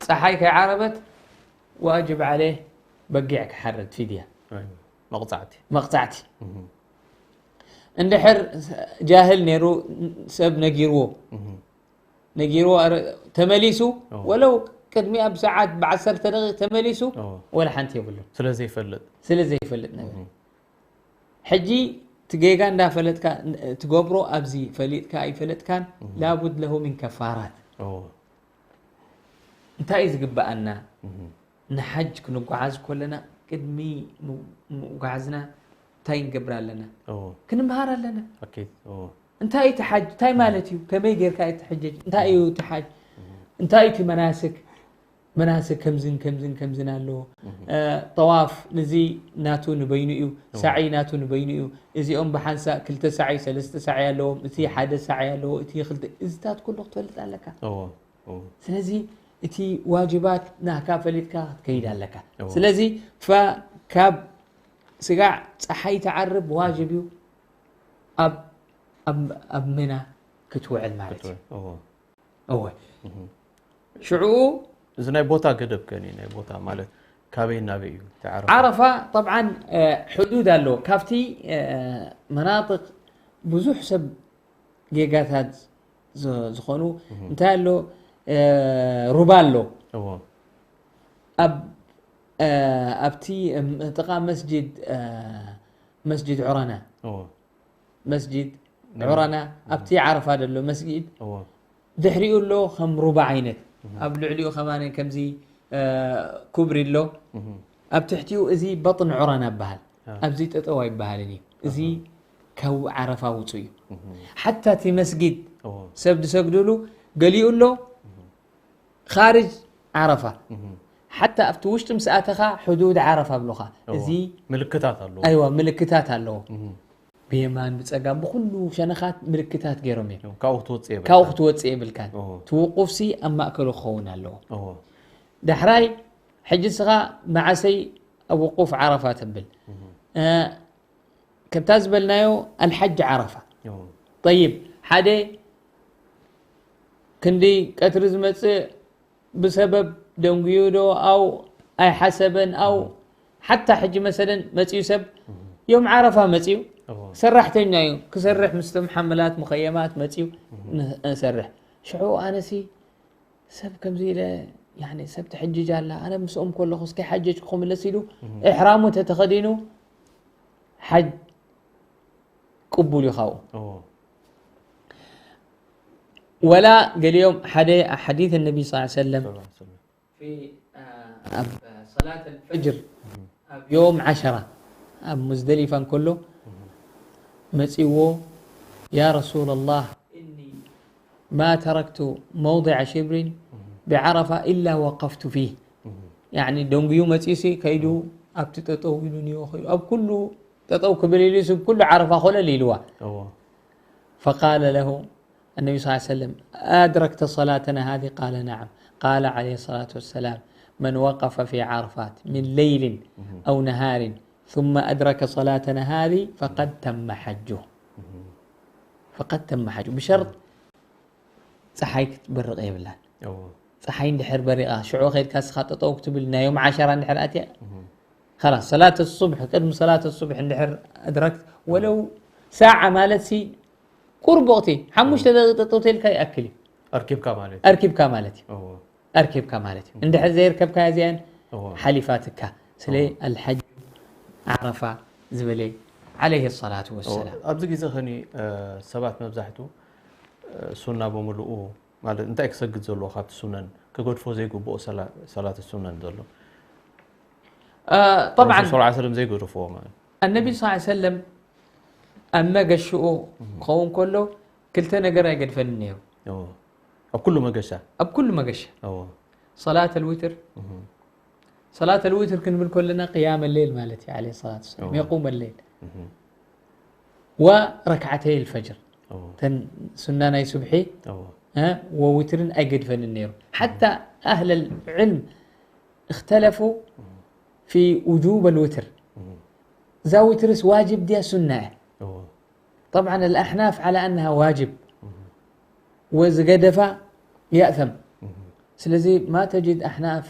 ጸሓይ ከይዓረበት ዋጅብ ዐለይህ በጊዕ ክሓርድ ፊድያ። ኣይዋ። መቕጻዕቲ። መቕጻዕቲ። እህ። እንድሕር ጃህል ነይሩ ሰብ ነጊርዎ። እህ። ነጊርዎ ኣረ-፣ ተመሊሱ፣ ኦ። ወለው ቅድሚኣ ብሰዓት ብዓሰርተ ደቂቕ ተመሊሱ፣ ኦ። ወላ ሓንቲ የብሉን። ስለ ዘይፈልጥ። ስለ ዘይፈልጥ ነገር። እህ። ሕጂ እቲ ጌጋ እንዳፈለጥካ ን-፣ ትገብሮ ኣብዚ ፈሊጥካ ኣይፈለጥካን፣ እህ። ላቡድ ለሁ ሚን ከፋራት። ኦ። እንታይ እዩ ዝግበኣና? እህ። ንሓጅ ክንጓዓዝ ከለና ቅድሚ ም-፣ ምጉዓዝና እንታይ ክንገብር ኣለና? ኦ። ክንምሃር ኣለና። ኣኪድ። ኦ። እንታይ እዩ እቲ ሓጅ? እንታይ ማለት እዩ? ከመይ ጌርካ እዩ ትሕጀጅ? እንታይ እዩ እቲ ሓጅ? እንታይ እዩ እቲ መናስክ? መናስክ ከምዝን ከምዝን ከምዝን ኣለዎ። እህ። እ፣ ጠዋፍ ንዚ ናቱ ንበይኑ እዩ፣ እዎ። ሳዒ ናቱ ንበይኑ እዩ። እዚኦም ብሓንሳእ ክልተ ሳዒ፣ ሰለስተ ሳዒ ኣለዎም። እቲ ሓደ ሳዒ ኣለዎ፣ እቲ ክልተ፣ እዚታት ኩሉ ክትፈልጥ ኣለካ። እዎ፣ እዎ። ስለዚ እቲ ዋጅባት ናካ ፈሊጥካ ክትከይድ ኣለካ። እዎ። ስለዚ ፈ-፣ ካብ ስጋዕ ጸሓይ ትዓርብ ዋጅብ እዩ ኣብ፣ ኣብ፣ ኣብ ምና ክትውዕል ማለት እዩ። ክትውዕል፣ እዎ። እወ። እህ። ሽዑ እዚ ናይ ቦታ ገደብ ከ እዩ፣ ናይ ቦታ ማለት ካበይ ናበይ እዩ እቲ ዓረፋ? ዓረፋ ጠብዓን፣ እ፣ ሕዱድ ኣለዎ። ካብቲ፣ እ፣ መናጥቅ ብዙሕ ሰብ ጌጋታት ዝ-፣ ዝኾኑ እህ። እንታይ ኣሎ? እ፣ ሩባ ኣሎ። እዎ። ኣብ፣ እ፣ ኣብቲ፣ እም፣ ጥቓ መስጂድ፣ እ፣ መስጂድ ዑረና። እዎ። መስጂድ ናይ ዑረና፣ እህ። ኣብቲ ዓረፋ ዘሎ መስጊድ እዎ። ድሕሪኡ ኣሎ ከም ሩባ ዓይነት። እህ። ኣብ ልዕሊኡ ከማን ከምዚ ኩብሪ ኣሎ። ኣብ ትሕቲኡ እዚ በጥን ዑራና ይበሃል። ኣብዚ ጠጠው ኣይበሃልን እዩ። እዚ ካብ ዓረፋ ውፁ እዩ። ሓታ እቲ መስጊድ ሰብ ዝሰግድሉ ገሊኡ ኣሎ ካርጅ ዓረፋ። ሓታ ኣብቲ ውሽጢ ምስ ኣተኻ ሕዱድ ዓረፋ ኣብሉኻ። እዚ ምልክታት ኣለዎ። ኣይዋ ምልክታት ኣለዎ። ብየማን ብፀጋም ብኩሉ ሸነኻት ምልክታት ገይሮም እዮም። ካብኡ ክትወፅእ የብልካ። ካብኡ ክትወፅእ የብልካን። እዎ። እቲ ውቁፍሲ ኣብ ማእከሉ ክኸውን ኣለዎ። እዎ። ዳሕራይ ሕጂ ንስኻ መዓሰይ ኣብ ውቁፍ ዓረፋ ተብል። እ፣ ከምታ ዝበልናዮ ኣልሓጅ ዓረፋ። እዎ። ጠይብ፣ ሓደ ክንዲ ቀትሪ ዝመፅእ ብሰበብ ደንጉዩ ዶ ኣው ኣይሓሰበን ኣው ሓታ ሕጂ መሰለን መፅዩ ሰብ ዮም ዓረፋ መፅዩ እዎ። ሰራሕተኛ እዩ ክሰርሕ ምስቶም ሓመላት ሙኸየማት መፅዩ ንሰርሕ ሽዑ ኣነሲ ሰብ ከምዚ ኢለ ያኒ ሰብ ትሕጅጅ ኣላ ኣነ ምስኦም ከለኹ እስከ ሓጀጅ ክምለስ ኢሉ እሕራሙ ተተኸዲኑ ሓጅ ቅቡል እዩ ካብኡ እዎ። ወላ ገሊኦም ሓደ ሓዲት ነቢ ስ ሰለም ሰለላሁ ዐለይሂ ወሰለም። ኣብ ሰላት ኣልፈጅር ኣብ ዮም ዓሸራ ኣብ ሙዝደሊፋ እንከሎ መፂዎ ያ ረሱላ ላህ እኒ ማ ተረክቱ መውضع ሽብሪን ብዓረፋ ኢላ ወቀፍቱ ፊህ ያኒ ደንጉዩ መፂሲ ከይዱ ኣብቲ ጠጠው ኢሉ ንዮ ከይዱ ኣብ ኩሉ ጠጠው ክብል ኢሉ ስ ኩሉ ዓረፋ ኮለል ኢልዋ እዎ። فقال له النبي صلى الله عليه وسلم أدركت صلاتنا هذه؟ قال نعم. قال عليه الصلاة والسلام من وقف في عرفات من ليل أو نهار ثم أدرك صلاتنا هذه فقد تم حجه. فقد تم حجه بشرط ፀሓይ ክትበርቕ የብላን። እዎ። ፀሓይ እንድሕር በሪቓ ሽዑ ከድካ ስኻ ጠጠው ክትብል ናይ ዮም ዓሸራ እንድሕር ኣትያ خلاص ሰላት ሱብሕ ቅድሚ ሰላት ሱብሕ እንድሕር ኣድረክት ወለው ሳዓ ማለት ሲ ቁርብ ወቕቲ ሓሙሽተ ደቂቕ ጠጠው ተልካ ይኣክል እዩ ኣርኪብካ ማለት እዩ። ኣርኪብካ ማለት እዩ እዎ። ኣርኪብካ ማለት እዩ እንድሕር ዘይርከብካ እዚኣን እዎ። ሓሊፋትካ ስለ ኣልሓጅ ዓረፋ ዝበለ عليه الصلاة والسلام ኣብዚ ግዜ ኸኒ ሰባት መብዛሕቱ ሱና ብምልኡ ማለት እንታይ ክሰግድ ዘለዎ ካብቲ ሱነን ክገድፎ ዘይግብኦ ሰላት ሱነን ዘሎ طبعا ረሱል ሰለላሁ ዐለይሂ ወሰለም ዘይገድፍዎ ማለት النبي صلى الله عليه وسلم ኣብ መገሽኡ ክኸውን ከሎ ክልተ ነገር ኣይገድፈን ነይሩ እዎ። ኣብ ኩሉ መገሻ ኣብ ኩሉ መገሻ እዎ። صلاة الوتر እህ። صلاة الوتر ክንብል ከለና ቅያም ሌል ማለት እዩ عليه الصلاة والسلام እዎ። يقوم الليل እህ። وركعتي الفجر እዎ። ተን ሱና ናይ ሱብሒ እዎ። እ፣ ወውትርን ኣይገድፈንን ነይሩ ሓታ ኣህል ልዕልም እክተለፉ ፊ ውጁብ ልውትር እህ። እዛ ውትርስ ዋጅብ ድያ ሱና እያ እዎ። طبعا الأحناف على أنها واجب ወዝገደፋ يأثم ስለዚ ما تجد أحناف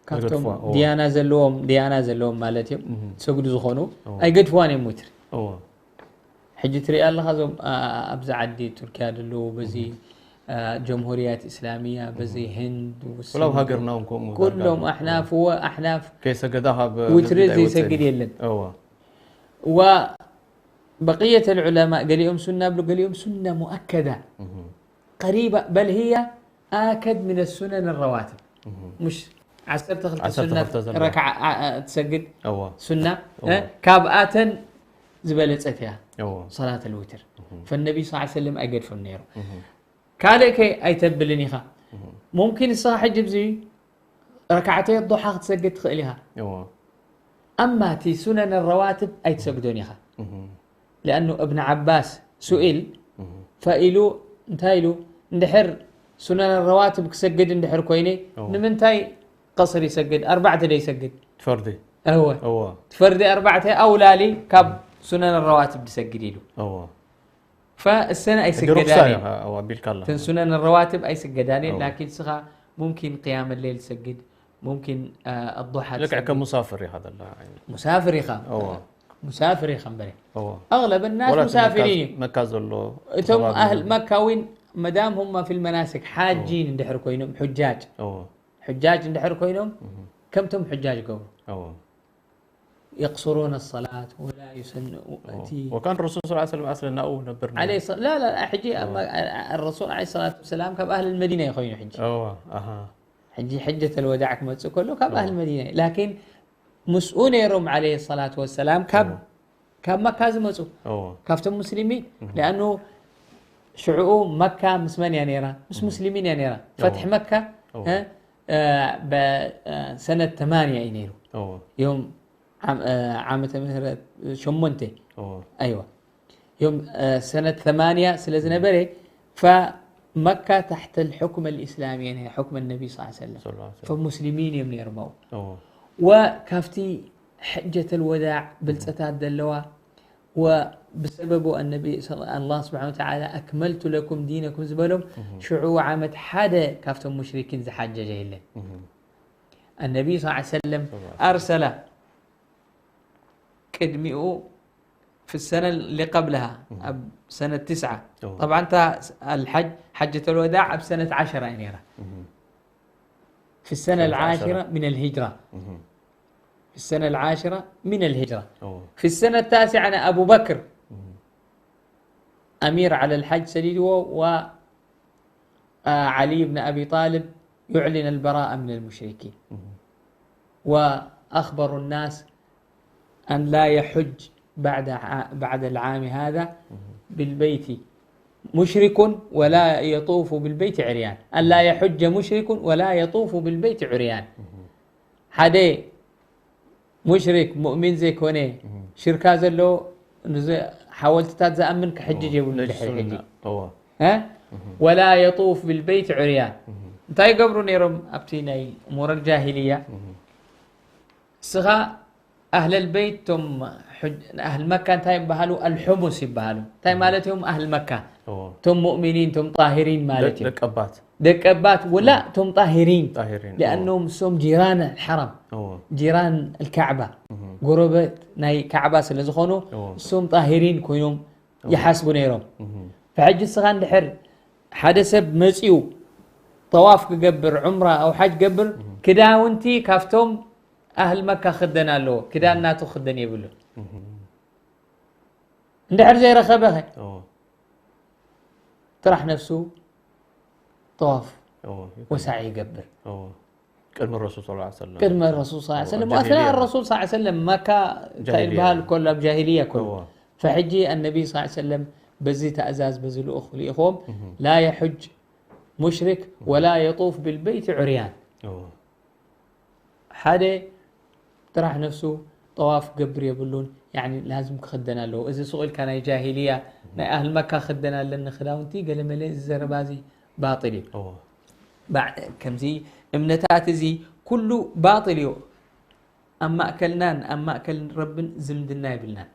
ካብቶም ዝገድፍዋ፣ እዎ። ድያና ዘለዎም ድያና ዘለዎም ማለት እዮም እህ። ሰግዱ ዝኾኑ እዎ። ኣይገድፍዋን እዮም ውትሪ እዎ። ሕጂ ትሪኢ ኣለኻ እዞም ኣ፣ ኣብዚ ዓዲ ቱርኪያ ዘለዉ በዚ ኣ፣ ጀምሁርያት እስላሚያ በዚ ህንድ ውስን ወላ ኣብ ሃገርና እውን ከምኡ ኩሎም ዳርጋ ኣሕናፍ ወ ኣሕናፍ ከይሰገዳ ካብ ውትሪ መስጊድ ኣይወፅእን። ዘይሰግድ የለን እዎ። ወ በቅየት ልዑለማ ገሊኦም ሱና ብሉ ገሊኦም ሱና ሙኣከዳ እህ። قريبة بل هي آكد من السنن الرواتب እህ። مش ዓሰርተ ክልተ ዓሰርተ ሱና ክልተ ዘለዋ። ረክዓ ኣ- ኣ- ትሰግድ እዎ። ሱና እዎ። እ? ካብኣተን ዝበለፀት እያ እዎ። ሰላት ልውትር ፈነቢ ስ ሰለም ኣይገድፎን ነይሩ እህ። ካልእ ከ ኣይተብልን ኢኻ ሙምኪን ንስኻ ሕጂ ብዚ ረክዓተይ ضሓ ክትሰግድ ትኽእል ኢኻ እዎ። ኣማ እቲ ሱነን ረዋትብ ኣይትሰግዶን ኢኻ እህ። لأنه ابن عباس سئل እህ። فإلو እንታይ ኢሉ እንድሕር ሱነን ረዋትብ ክሰግድ እንድሕር ኮይነ እዎ። ንምንታይ ቀስር ይሰግድ ኣርባዕተ ዶ ይሰግድ ፈርዲ እወ እዎ። ፈርዲ ኣርባዕተ ኣውላሊ ካብ ሱነን ረዋትብ ዝሰግድ ኢሉ እዎ። ፈእሰን ሕጂ ሩክሳ ኣይስገዳን እዩ፣ እዎ፣ ኣቢልካ ኣለኻ። ተን ሱነን ረዋትብ ኣይስገዳን እዎ። ላኪን ስኻ ሙምኪን ቅያም ሌል ሰግድ ሙምኪን ኣضሓ ልክዕ ከም ሙሳፍር ኢኻ ዘላ። ሙሳፍር ኢኻ እዎ። ሙሳፍር ኢኻ እምበረ እዎ። ኣغلب الناس ወላ እቲ مسافرين መካ- እዩ መካ ዘሎ እቶም ከባቢ ኣህል መካ እውን መዳም هم في المناسك ሓጂን እንድሕር ኮይኖም ሑጃጅ እዎ። ሑጃጅ እንድሕር ኮይኖም ከምቶም ሑጃጅ ገብሩ እዎ። يقصرون الصلاة ولا يسن እቲ وكان الرسول صلى الله عليه وسلم أصلا ناو نبر عليه الصلاة لا لا ሕጂ الرسول عليه الصلاة والسلام ካብ ኣህል መዲና ይኮይኑ ሕጂ እዎ። ኣሃ። ሕጂ ሕጀተል ወዳዕ ክመጽእ ከሎ ካብ ኣህል መዲና እዩ። ላኪን ምስኡ ነይሮም ዓለይሂ ሰላቱ ወሰላም ካብ ካብ መካ ዝመጹ ካብቶም ሙስሊሚን ሊኣኑ ሽዕኡ መካ ምስ መን እያ ነይራ? ምስ ሙስሊሚን እያ ነይራ። ፈትሒ መካ ሰነት ተማንያ እዩ ነይሩ። ዮም ዓመተ ምህረት ሸሞንተ ኣይዋ ዮም ሰነት ተማንያ ስለ ዝነበረ ፈመካ ታሕተ ልሕኩመ ልእስላምየ ናይ ሕኩመ ነቢ ስ ሰለም ፈሙስሊሚን እዮም ነይሮም ኣብኡ ወካብቲ ሕጀተል ወዳዕ ብልፀታት ዘለዋ ወብሰበቡ ኣነቢ ኣላ ስብሓን ወተዓላ ኣክመልቱ ለኩም ዲነኩም ዝበሎም ሽዑ ዓመት ሓደ ካብቶም ሙሽሪኪን ዝሓጀጀ የለን ኣነቢ ስ ሰለም ኣርሰላ ቅድሚኡ في السنة اللي قبلها أب سنة تسعة طبعا تا الحج حجة الوداع أب سنة عشرة يعني في السنة العاشرة من الهجرة في السنة العاشرة من الهجرة في السنة التاسعة أنا أبو بكر أمير على الحج سديدو و آه، علي بن أبي طالب يعلن البراءة من المشركين وأخبر الناس أن لا يحج بعد ع- بعد العام هذا بالبيت مشرك ولا يطوف بالبيت عريان أن لا يحج مشرك ولا يطوف بالبيت عريان ሓደ ሙሽሪክ ሙእሚን ዘይኮነ ሽርካ ዘለዎ ንዚ ሓወልትታት ዝኣምን ክሕጅ የብሉ ድሕሪ ሕጂ ወላ የጡፍ ብልበይት ዕርያን እንታይ ይገብሩ ነይሮም ኣብቲ ናይ እሙረ ጃሂልያ እስኻ ኣህለል በይት ቶም ኣህል መካ እንታይ ይበሃሉ ኣልሑሙስ ይበሃሉ እንታይ ማለት እዮም ኣህል መካ ቶም ሙእሚኒን ቶም ጣሂሪን ማለት እዮም ደቀባት ደቀባት ወላ ቶም ጣሂሪን ጣሂሪን ሊኣኖም እሶም ጂራን ሓራም ጂራን ልካዕባ ጎረበት ናይ ካዕባ ስለ ዝኾኑ እሶም ጣሂሪን ኮይኖም ይሓስቡ ነይሮም ፈሕጂ እስኻ እንድሕር ሓደ ሰብ መፂኡ ጠዋፍ ክገብር ዑምራ ኣው ሓጅ ገብር ክዳውንቲ ካብቶም ኣህል መካ ክደን ኣለዎ ክዳን ናቱ ክደን የብሉ እንድሕር ዘይረኸበኸ ጥራሕ ነፍሱ ጠዋፍ ወሳዒ ይገብር ቅድሚ ረሱል ስ ሰለም ቅድሚ ረሱል ስ ሰለም ኣስና ረሱል ስ ሰለም መካ እንታይ ዝበሃል ከሎ ኣብ ጃሂልያ ከሎ ፈሕጂ ኣነቢ ስ ሰለም በዚ ተእዛዝ በዚ ልኡኽ ልኢኽዎም ላ የሑጅ ሙሽሪክ ወላ የጡፍ ብልበይት ዕርያን ሓደ ጥራሕ ነፍሱ ጠዋፍ ክገብር የብሉን ላዝም ክኽደን ኣለዎ እዚ ስቕ ኢልካ ናይ ጃሂልያ ናይ ኣህል መካ ክኽደን ኣለኒ ክዳውንቲ ገለመለ እዚ ዘረባ እዚ ባጥል እዩ ከምዚ እምነታት እዚ ኩሉ ባጥል እዩ ኣብ ማእከልናን ኣብ ማእከል ረብን ዝምድና የብልናን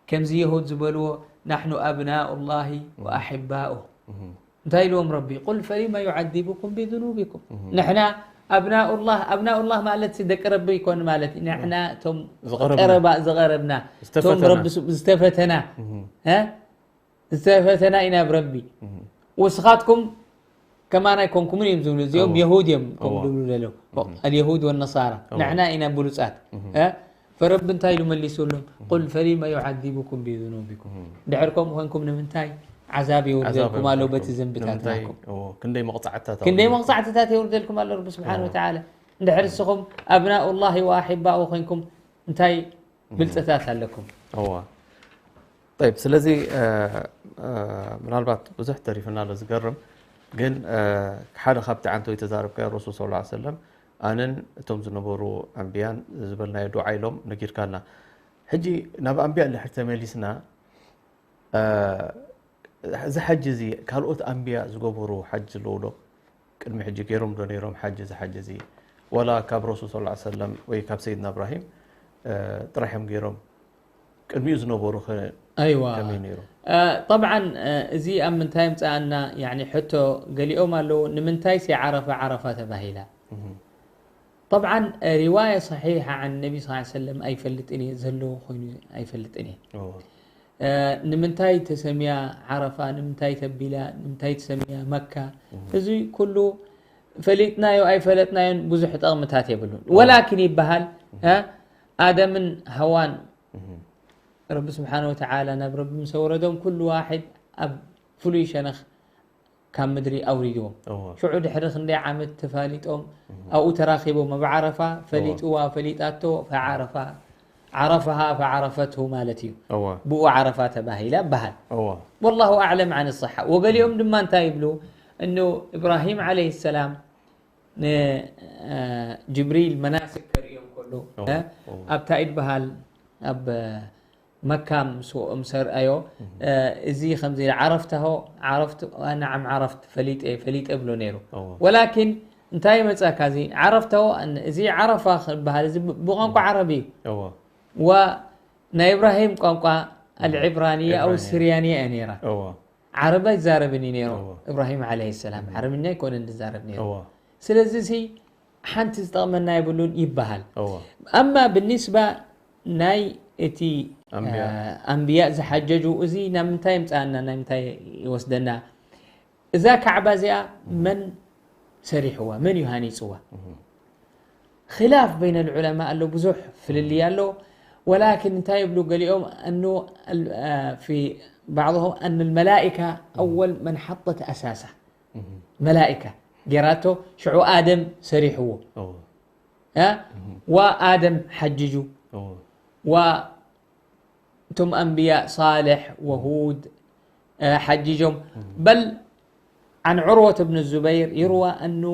ከምዚ የሁድ ዝበልዎ ናሕኑ ኣብናኡ ላሂ ወኣሕባኡ እንታይ ኢልዎም ረቢ ቁል ፈሊመ ዩዓዚቡኩም ብذኑቢኩም ንሕና ኣብናኡ ላህ ኣብናኡ ላህ ማለት ደቂ ረቢ ይኮን ማለት እዩ ንሕና እቶም ቀረባ ዝቐረብና እቶም ረቢ ዝተፈተና ዝተፈተና ኢና ብ ረቢ ወስኻትኩም ከማና ኣይኮንኩምን እዮም ዝብሉ እዚኦም የሁድ እዮም ከም ዝብሉ ዘለዉ اليهود والنصارى ንሕና ኢና ብሉጻት ፈረቢ እንታይ ኢሉ መሊሱሎም ቁል ፈሊመ ዩዓዚቡኩም ብذኑቢኩም ድሕር ከምኡ ኮንኩም ንምንታይ ዓዛብ የውርደልኩም ኣሎ በቲ ዘንብታትናኩም ክንደይ መቕፃዕትታት የውርደልኩም ኣሎ ረቢ ስብሓን ወተዓላ እንድሕር እስኹም ኣብናኡ ላሂ ወኣሕባኡ ኮንኩም እንታይ ብልፅታት ኣለኩም طيب ስለዚ ምናልባት ብዙሕ ተሪፍና ኣሎ ዝገርም ግን ሓደ ካብቲ ዓንተወይ ተዛረብካዮ ረሱል ስ ሰለም ኣነን እቶም ዝነበሩ ኣንብያን ዝበልናዮ ዱዓ ኢሎም ነጊርካና ሕጂ ናብ ኣንብያ እንድሕር ተመሊስና እዚ ሓጂ እዚ ካልኦት ኣንብያ ዝገበሩ ሓጂ ዘለዉ ዶ ቅድሚ ሕጂ ገይሮም ዶ ነይሮም ሓጂ እዚ ሓጂ እዚ ወላ ካብ ረሱል ስ ሰለም ወይ ካብ ሰይድና እብራሂም ጥራሕ እዮም ገይሮም ቅድሚኡ ዝነበሩ ከ ኣይዋ ከመይ ነይሩ ጠብዓን እዚ ኣብ ምንታይ ምፅኣና ያኒ ሕቶ ገሊኦም ኣለዉ ንምንታይ ሲ ዓረፋ ዓረፋ ተባሂላ ጠብዓን ሪዋያ ሰሒሓ ዓን ነቢ ስ ሰለም ኣይፈልጥን እየ ዘለዎ ኮይኑ ኣይፈልጥን እየ ንምንታይ ተሰምያ ዓረፋ ንምንታይ ተቢላ ንምንታይ ተሰምያ መካ እዚ ኩሉ ፈሊጥናዮ ኣይፈለጥናዮን ብዙሕ ጠቕምታት የብሉን ወላኪን ይበሃል ኣደምን ሃዋን ረቢ ስብሓን ወተዓላ ናብ ረቢ ምስ ኣውረዶም ኩሉ ዋሕድ ኣብ ፍሉይ ሸነኽ ካብ ምድሪ ኣውሪድዎም። እወ ሽዑ ድሕሪ ክንደይ ዓመት ተፋሊጦም ኣብኡ ተራኺቦም ኣብ ዓረፋ ፈሊጥዋ ፈሊጣቶ ፈዓረፋ ዓረፈሃ ፈዓረፈትሁ ማለት እዩ። እወ ብኡ ዓረፋ ተባሂላ ይበሃል። እወ والله أعلم عن الصحة። ወገሊኦም ድማ እንታይ ይብሉ? እኑ ኢብራሂም ዓለይሂ ሰላም ንጅብሪል መናስክ ከርእዮም ከሎ እወ እ? እወ ኣብታ ይበሃል ኣብ መካ ምስ ምስ ኣርኣዮ እ፣ እዚ ከምዚ ኢለ ዓረፍታ ሆ ዓረፍት ነዓም ዓረፍት ፈሊጠ ፈሊጠ ብሎ ነይሩ። እወ ወላኪን እንታይ መጻካ እዚ ዓረፍታ ሆ እዚ ዓረፋ ክበሃል እዚ ብ- ብቋንቋ ዓረብ እዩ። እወ ዋ ናይ ኢብራሂም ቋንቋ ኣልዕብራንያ ኣው ዕብራንያ። ስርያንያ እያ ነይራ። እወ ዓረብ ኣይዛረብን እዩ ነይሩ እወ ኢብራሂም ዓለይሂ ሰላም ዓረብኛ ኣይኮነን ዝዛረብ ነይሩ። እወ ስለዚ ሲ ሓንቲ ዝጠቕመና የብሉን ይበሃል። እወ ኣማ ብኒስባ ናይ እቲ ኣንብያ። አ፣ ኣንብያ ዝሓጀጁ እዚ ናብ ምንታይ የምፅኣና ናይ ምንታይ ይወስደና? እዛ ካዕባ እዚኣ መን ሰሪሕዋ መን እዩ ሃኒፅዋ? ኺላፍ በይነ ልዑለማ ኣሎ ብዙሕ ፍልልይ ኣሎ። ወላኪን እንታይ ይብሉ ገሊኦም እኑ አ፣ ፊ بعضهم أن الملائكة أول من حطت أساسها መላኢካ ጌራቶ ሽዑ ኣደም ሰሪሕዎ እወ እ? ወኣደም ሓጅጁ እወ ወእቶም ኣንብያ ሳልሕ ወሁድ እ፣ ሓጅጆም በል عن عروة بن الزبير يروى أنه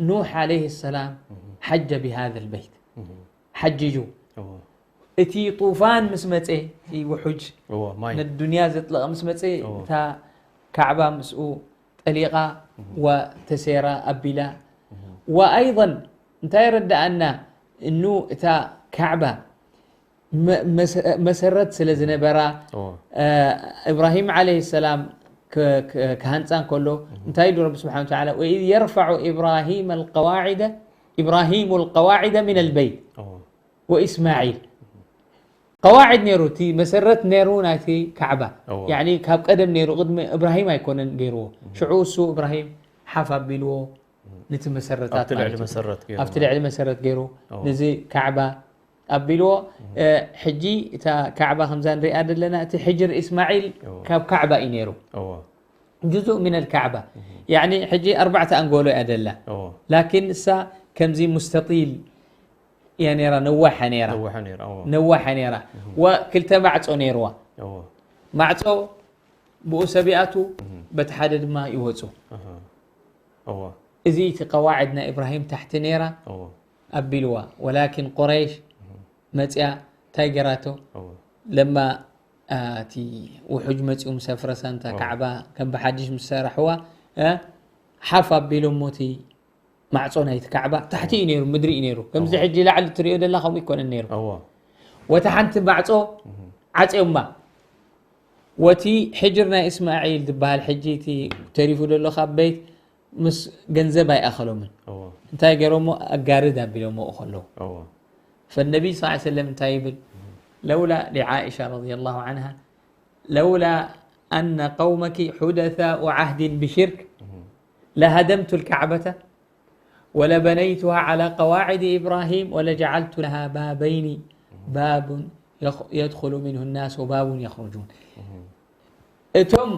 نوح عليه السلام حج بهذا البيت ሓጅጁ እወ እቲ ጡፋን ምስ መፀ እቲ ውሑጅ እወ ማይ ነዱንያ ዘጥለቐ ምስ መፀ እወ። እታ ካዕባ ምስኡ ጠሊቓ ወተሴራ ኣቢላ ወኣይضን እንታይ የረድኣና እኑ እታ ካዕባ መ- መሰ- መሰረት ስለ ዝነበራ እወ እ፣ እብራሂም ዓለይሂ ሰላም ክ- ክ- ክሃንፃ እንከሎ እንታይ ኢሉ ረቢ ስብሓን ተዓላ وإذ يرفع إبراهيم القواعد إبراهيم القواعد من البيت እወ ወኢስማዒል ቀዋዒድ ነይሩ እቲ መሰረት ነይሩ ናይቲ ካዕባ እወ። ያኒ ካብ ቀደም ነይሩ ቅድሚ እብራሂም ኣይኮነን ገይርዎ ሽዑ እሱ እብራሂም ሓፍ ኣቢልዎ ነቲ መሰረታት ኣብቲ ልዕሊ ማለት እዩ። መሰረት ገይሩ ኣብቲ ልዕሊ መሰረት ገይሩ እወ። ነዚ ካዕባ ኣቢልዎ እ፣ ሕጂ እታ ካዕባ ከምዛ ንሪኣ ዘለና እቲ ሕጅር እስማዒል እወ። ካብ ካዕባ እዩ ነይሩ እወ ጁዙእ ሚን ኣልካዕባ ያኒ ሕጂ ኣርባዕተ ኣንጎሎ እያ ደላ እወ ላኪን እሳ ከምዚ ሙስተጢል እያ ነይራ ነዋሐ ነይራ ነዋሐ ነይራ እወ ነዋሐ ነይራ ወክልተ ማዕፆ ነይርዋ እወ ማዕፆ ብኡ ሰብ ይኣቱ በቲ ሓደ ድማ ይወፁ እህ እወ እዚ እቲ ቀዋዕድ ናይ እብራሂም ታሕቲ ነይራ እወ ኣቢልዋ ወላኪን ቁረይሽ መፅያ እንታይ ገራቶ እወ ለማ እቲ ውሑጅ መፂኡ ምስ ኣፍረሳ እንታ ካዕባ ከም ብሓድሽ ምስ ሰራሕዋ እ፣ ሓፍ ኣቢሎሞ እቲ ማዕፆ ናይቲ ካዕባ ታሕቲ እዩ ነይሩ ምድሪ እዩ ነይሩ ከምዚ ሕጂ ላዕሊ ትሪኦ ደላ ከምኡ ይኮነን ነይሩ እወ ወታ ሓንቲ ማዕፆ ዓፅዮማ ወቲ ሕጅር ናይ እስማዒል ዝበሃል ሕጂ እቲ ተሪፉ ዘሎ ካብ ቤት ምስ ገንዘብ ኣይኣኸሎምን እወ እንታይ ገይሮሞ ኣጋርድ ኣቢሎሞ ከለዉ እወ فالنبي صلى الله عليه وسلم እንታይ ይብል لولا لعائشة رضي الله عنها لولا أن قومك حدثاء عهد بشرك لهدمت الكعبة ولبنيتها على قواعد إبراهيم ولجعلت لها بابين باب يخ- يدخل منه الناس وباب يخرجون እቶም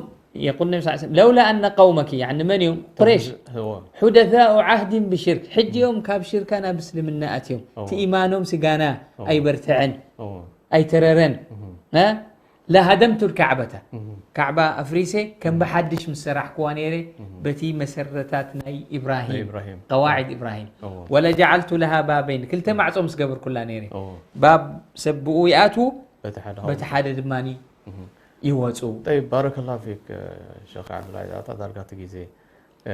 يقول النبي صلى الله عليه وسلم لولا أن قومك يعني من يوم قريش እወ حدثاء عهد بشرك ሕጂ እዮም ካብ ሽርካ ናብ እስልምና ኣትዮም እወ። እቲ ኢማኖም ስጋና እወ። ኣይበርትዐን እወ ኣይተረረን እ? لهدمت الكعبة እህ ካዕባ ኣፍሪሰ ከም ብሓድሽ ምስ ሰራሕክዋ ነይረ በቲ መሰረታት ናይ ናይ ኢብራሂም ኢብራሂም ቀዋዕድ ኢብራሂም እወ ولجعلت لها بابين ክልተ ማዕጾ ምስ ገበርኩላ ነይረ እወ ባብ ሰብ ብኡ ይኣትዉ በቲ ሓደ በቲ ሓደ ድማ ይወፁ طيب بارك الله فيك ሸኽ ዓብዱላይ ዛታ ዳርጋ እቲ ግዜ እ፣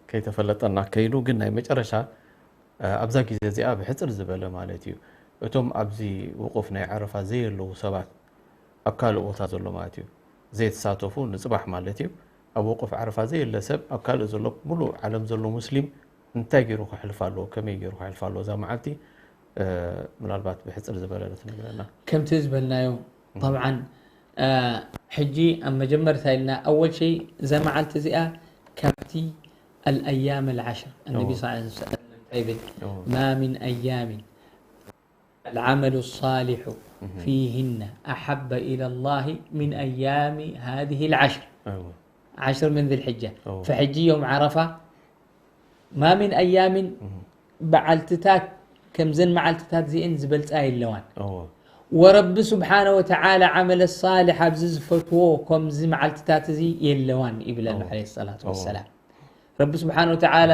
ከይተፈለጠና ከይዱ ግን ናይ መጨረሻ እ፣ ኣብዛ ግዜ እዚኣ ብሕፅር ዝበለ ማለት እዩ እቶም ኣብዚ ውቁፍ ናይ ዓረፋ ዘየለዉ ሰባት ኣብ ካልእ ቦታ ዘሎ ማለት እዩ ዘይተሳተፉ ንፅባሕ ማለት እዩ ኣብ ውቁፍ ዓረፋ ዘየለ ሰብ ኣብ ካልእ ዘሎ ሙሉእ ዓለም ዘሎ ሙስሊም እንታይ ገይሩ ክሕልፍ ኣለዎ ከመይ ገይሩ ክሕልፍ ኣለዎ እዛ መዓልቲ እ፣ ምናልባት ብሕፅር ዝበለ ዶ ትነግረና ከምቲ ዝበልናዮ طبعا እ፣ ሕጂ ኣብ መጀመርታ ኢልና ኣወል ሸይ እዛ መዓልቲ እዚኣ ካብቲ الأيام العشر النبي أوه. صلى الله عليه وسلم እንታይ ይብል أوه. ما من أيام العمل الصالح فيهن أحب إلى الله من أيام هذه العشر እወ ዓሽር ምን ذي الحجة እዎ። فሕጂ ዮም ዓረፋ ما من أيام እህ፣ በዓልትታት ከምዘን መዓልትታት እዚአን ዝበልፃ የለዋን እዎ። ወረቢ ስብሓነ ወተዓላ ዓመለ ሳልሕ ኣብዚ ዝፈትዎ ከምዚ መዓልትታት እዚ የለዋን ይብለና እዎ። ዓለይሂ ሰላቱ እዎ። ወሰላም። ረቢ ስብሓነ ወተዓላ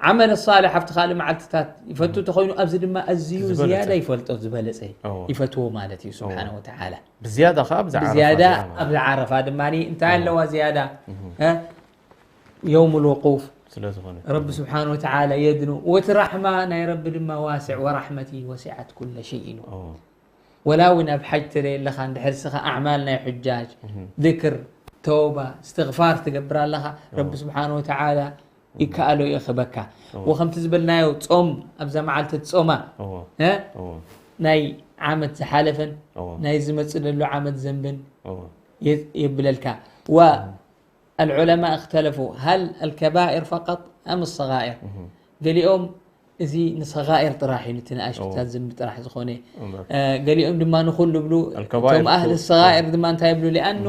ዓመለ ሳልሕ ኣብቲ ካልእ መዓልትታት ይፈቱ ተኾይኑ ኣብዚ ድማ ኣዝዩ ዝበለጸ። ዝያዳ ይፈልጦ ዝበለጸ እዎ። ይፈትዎ ማለት እዩ ስብሓነ ወተዓላ። ብዝያዳ ከዓ ኣብዚ ዓረፋ ብዝያዳ እዚኣ ማለት ኣብዚ ዓረፋ ድማ እንታይ ኣለዋ ዝያዳ እ? የውም ልውቁፍ ስለ ዝኾነ ረቢ ስብሓነ ወተዓላ የድኑ ወቲ ራሕማ ናይ ረቢ ድማ ዋስዕ ወራሕመቲ ወሲዓት ኩለ ሸይ ኢሉ እዎ። ወላ እውን ኣብ ሓጅ ትርኢ ኣለኻ እንድሕር ስኻ ኣዕማል ናይ ሕጃጅ እህ፣ ذكر ተውባ እስትግፋር ትገብር ኣለኻ ረቢ ስብሓነ ወተዓላ ይከኣሎ ይኽበካ እዎ። ወከምቲ ዝበልናዮ ጾም ኣብዛ መዓልቲ ትጾማ እዎ። እ? እዎ። ናይ ዓመት ዝሓለፈን እዎ። ናይ ዝመጽእ ዘሎ ዓመት ዘንብን እዎ። የ- የብለልካ والعلماء اختلفوا هل الكبائر فقط أم الصغائر እህ፣ ገሊኦም እዚ ንሰጋኢር ጥራሕ እዩ እቲ ንኣሽቱታት እዎ። ዝንቢ ጥራሕ ዝኾነ እምበር። እ፣ ገሊኦም ድማ ንኹሉ ይብሉ الكبائر እቶም ኣህሊ كل- ሰጋኢር ድማ እንታይ ይብሉ ሊኣኑ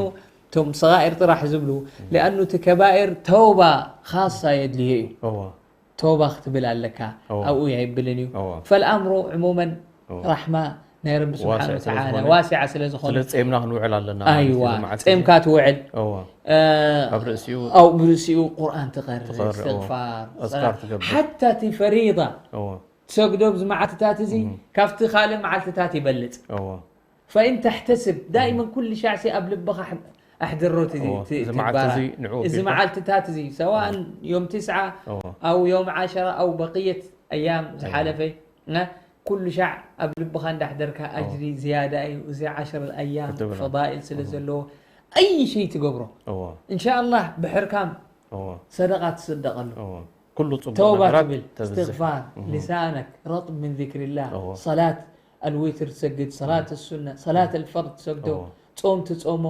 እቶም ሰጋኢር ጥራሕ ዝብሉ ሊኣኑ እቲ ከባኢር ተውባ ካሳ የድልዮ እዩ እዎ። ተውባ ክትብል ኣለካ እዎ። ኣብኡ ኣይብልን እዩ እዎ። فالأمر عموما እዎ። ራሕማ ናይ ረቢ ስብሓነ ዋስዕ ስለ ወተዓላ ዝኾነ ዋሲዓ ስለ ዝኾነ ስለ ጾምና ክንውዕል ኣለና ኣይዋ ማለት እዩ፣ መዓልቲ ጾምካ ትውዕል እዎ። እ፣ ኣብ ርእሲኡ ኣብ ርእሲኡ ቁርኣን ትቐርእ ትቐርእ፣ እዎ። እስትግፋር ኣዝካር ትገብር። ሓታ እቲ ፈሪዳ እዎ። ትሰግዶ ኣብዚ መዓልትታት እዚ ካብቲ ካልእ መዓልትታት ይበልጽ እዎ። فإن تحتسب دائما ኩሉ ሻዕ ሲ ኣብ ልብኻ ኣሕ- ኣሕድሮት እዚ እዎ። ቲ- እዚ መዓልቲ ትግባራ እዚ ንዕኡ እዚ ኣቢልካ መዓልትታት እዚ ሰዋእን ዮም ትስዓ እዎ። ኣው ዮም ዓሸራ ኣው በቅየት ኣያም ዝሓለፈ እ፣ ኩሉ ሻዕ ኣብ ልብኻ እንዳሕደርካ ኣጅሪ ዝያዳ እዩ እዚ ዓሽር ኣያም ክትብል። ፈዳኢል ስለ ዘለዎ ኣይ ሸይ ትገብሮ እዎ። እንሻኣላህ ብሕርካም እዎ። ሰደቃ ትስደቀሉ እዎ። ኩሉ ጽቡቅ ተውባ ነገራት ትብል ተብዝሕ። እስትግፋር ሊሳነክ ረጥብ ምን ذكر الله እዎ። ሰላት ኣልዊትር ትሰግድ ሰላት ሱና ሰላት ኣልፈርድ ትሰግዶ እዎ። ጾም ትጾሞ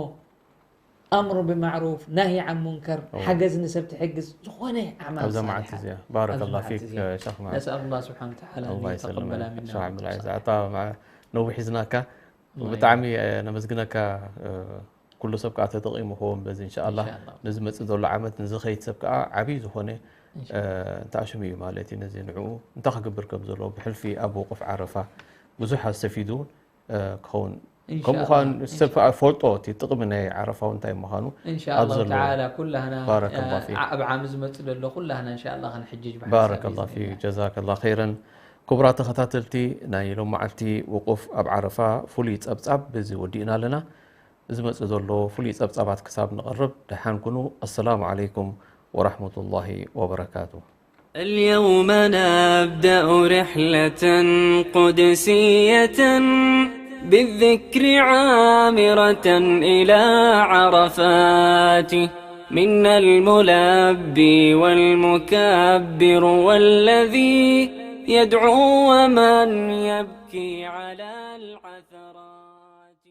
ኣምሩ ብማዕሩፍ ናሂ ዓን ሙንከር እዎ። ሓገዝ ንሰብ ትሕግዝ ዝኾነ ኣዕማል ኣብዛ ሳሊሓ መዓልቲ እዚኣ ባረከላ ኣብዚ መዓልቲ ፊክ እዚኣ። ሸኽ መዓልቲ نسأل الله سبحانه وتعالى أن الله يتقبل يسلمك منا ሸኽ ዓብዱልዓዚዝ ومنكم ኣታ ነዊሕ ዝናካ الله ብጣዕሚ ነመስግነካ እ፣ ኩሉ ሰብ ከዓ ተጠቂሙ ክኸውን በዚ እንሻኣላ إن شاء الله. ነዚ መፅእ ዘሎ ዓመት ንዝኸይድ ሰብ ከዓ ዓብዪ ዝኾነ إن شاء እ፣ እንተኣሽሙ እዩ ማለት እዩ ነዚ ንዕኡ እንታይ ክገብር ከም ዘለዎ ብሕልፊ ኣብ ውቁፍ ዓረፋ ብዙሕ ኣስተፊዱ እ፣ ክኸውን إن ከምኡ شاء ከዓ الله. إن ሰብ شاء ፈልጦ እቲ ጥቕሚ ናይ ዓረፋ እውን እንታይ ምዃኑ إن شاء ኣብ الله ዘሎ تعالى ኩላህና بارك الله فيك. ኣብ ዓም ዝመፅእ ዘሎ ኩላህና إن شاء الله ክንሕጅጅ ብሓሳብ بارك الله بإذن فيك الله. جزاك الله خيرا ክቡራት ተኸታተልቲ ናይ ሎም መዓልቲ ውቁፍ ኣብ ዓረፋ ፍሉይ ፀብፃብ በዚ ወዲእና ኣለና ዝመፅእ ዘሎ ፍሉይ ፀብፃባት ክሳብ ንቐርብ ደሓን ኩኑ السلام عليكم ورحمة الله وبركاته اليوم نبدأ رحلة قدسية بالذكر عامرة إلى عرفات منا الملبي والمكبر والذي يدعو ومن يبكي على العثرات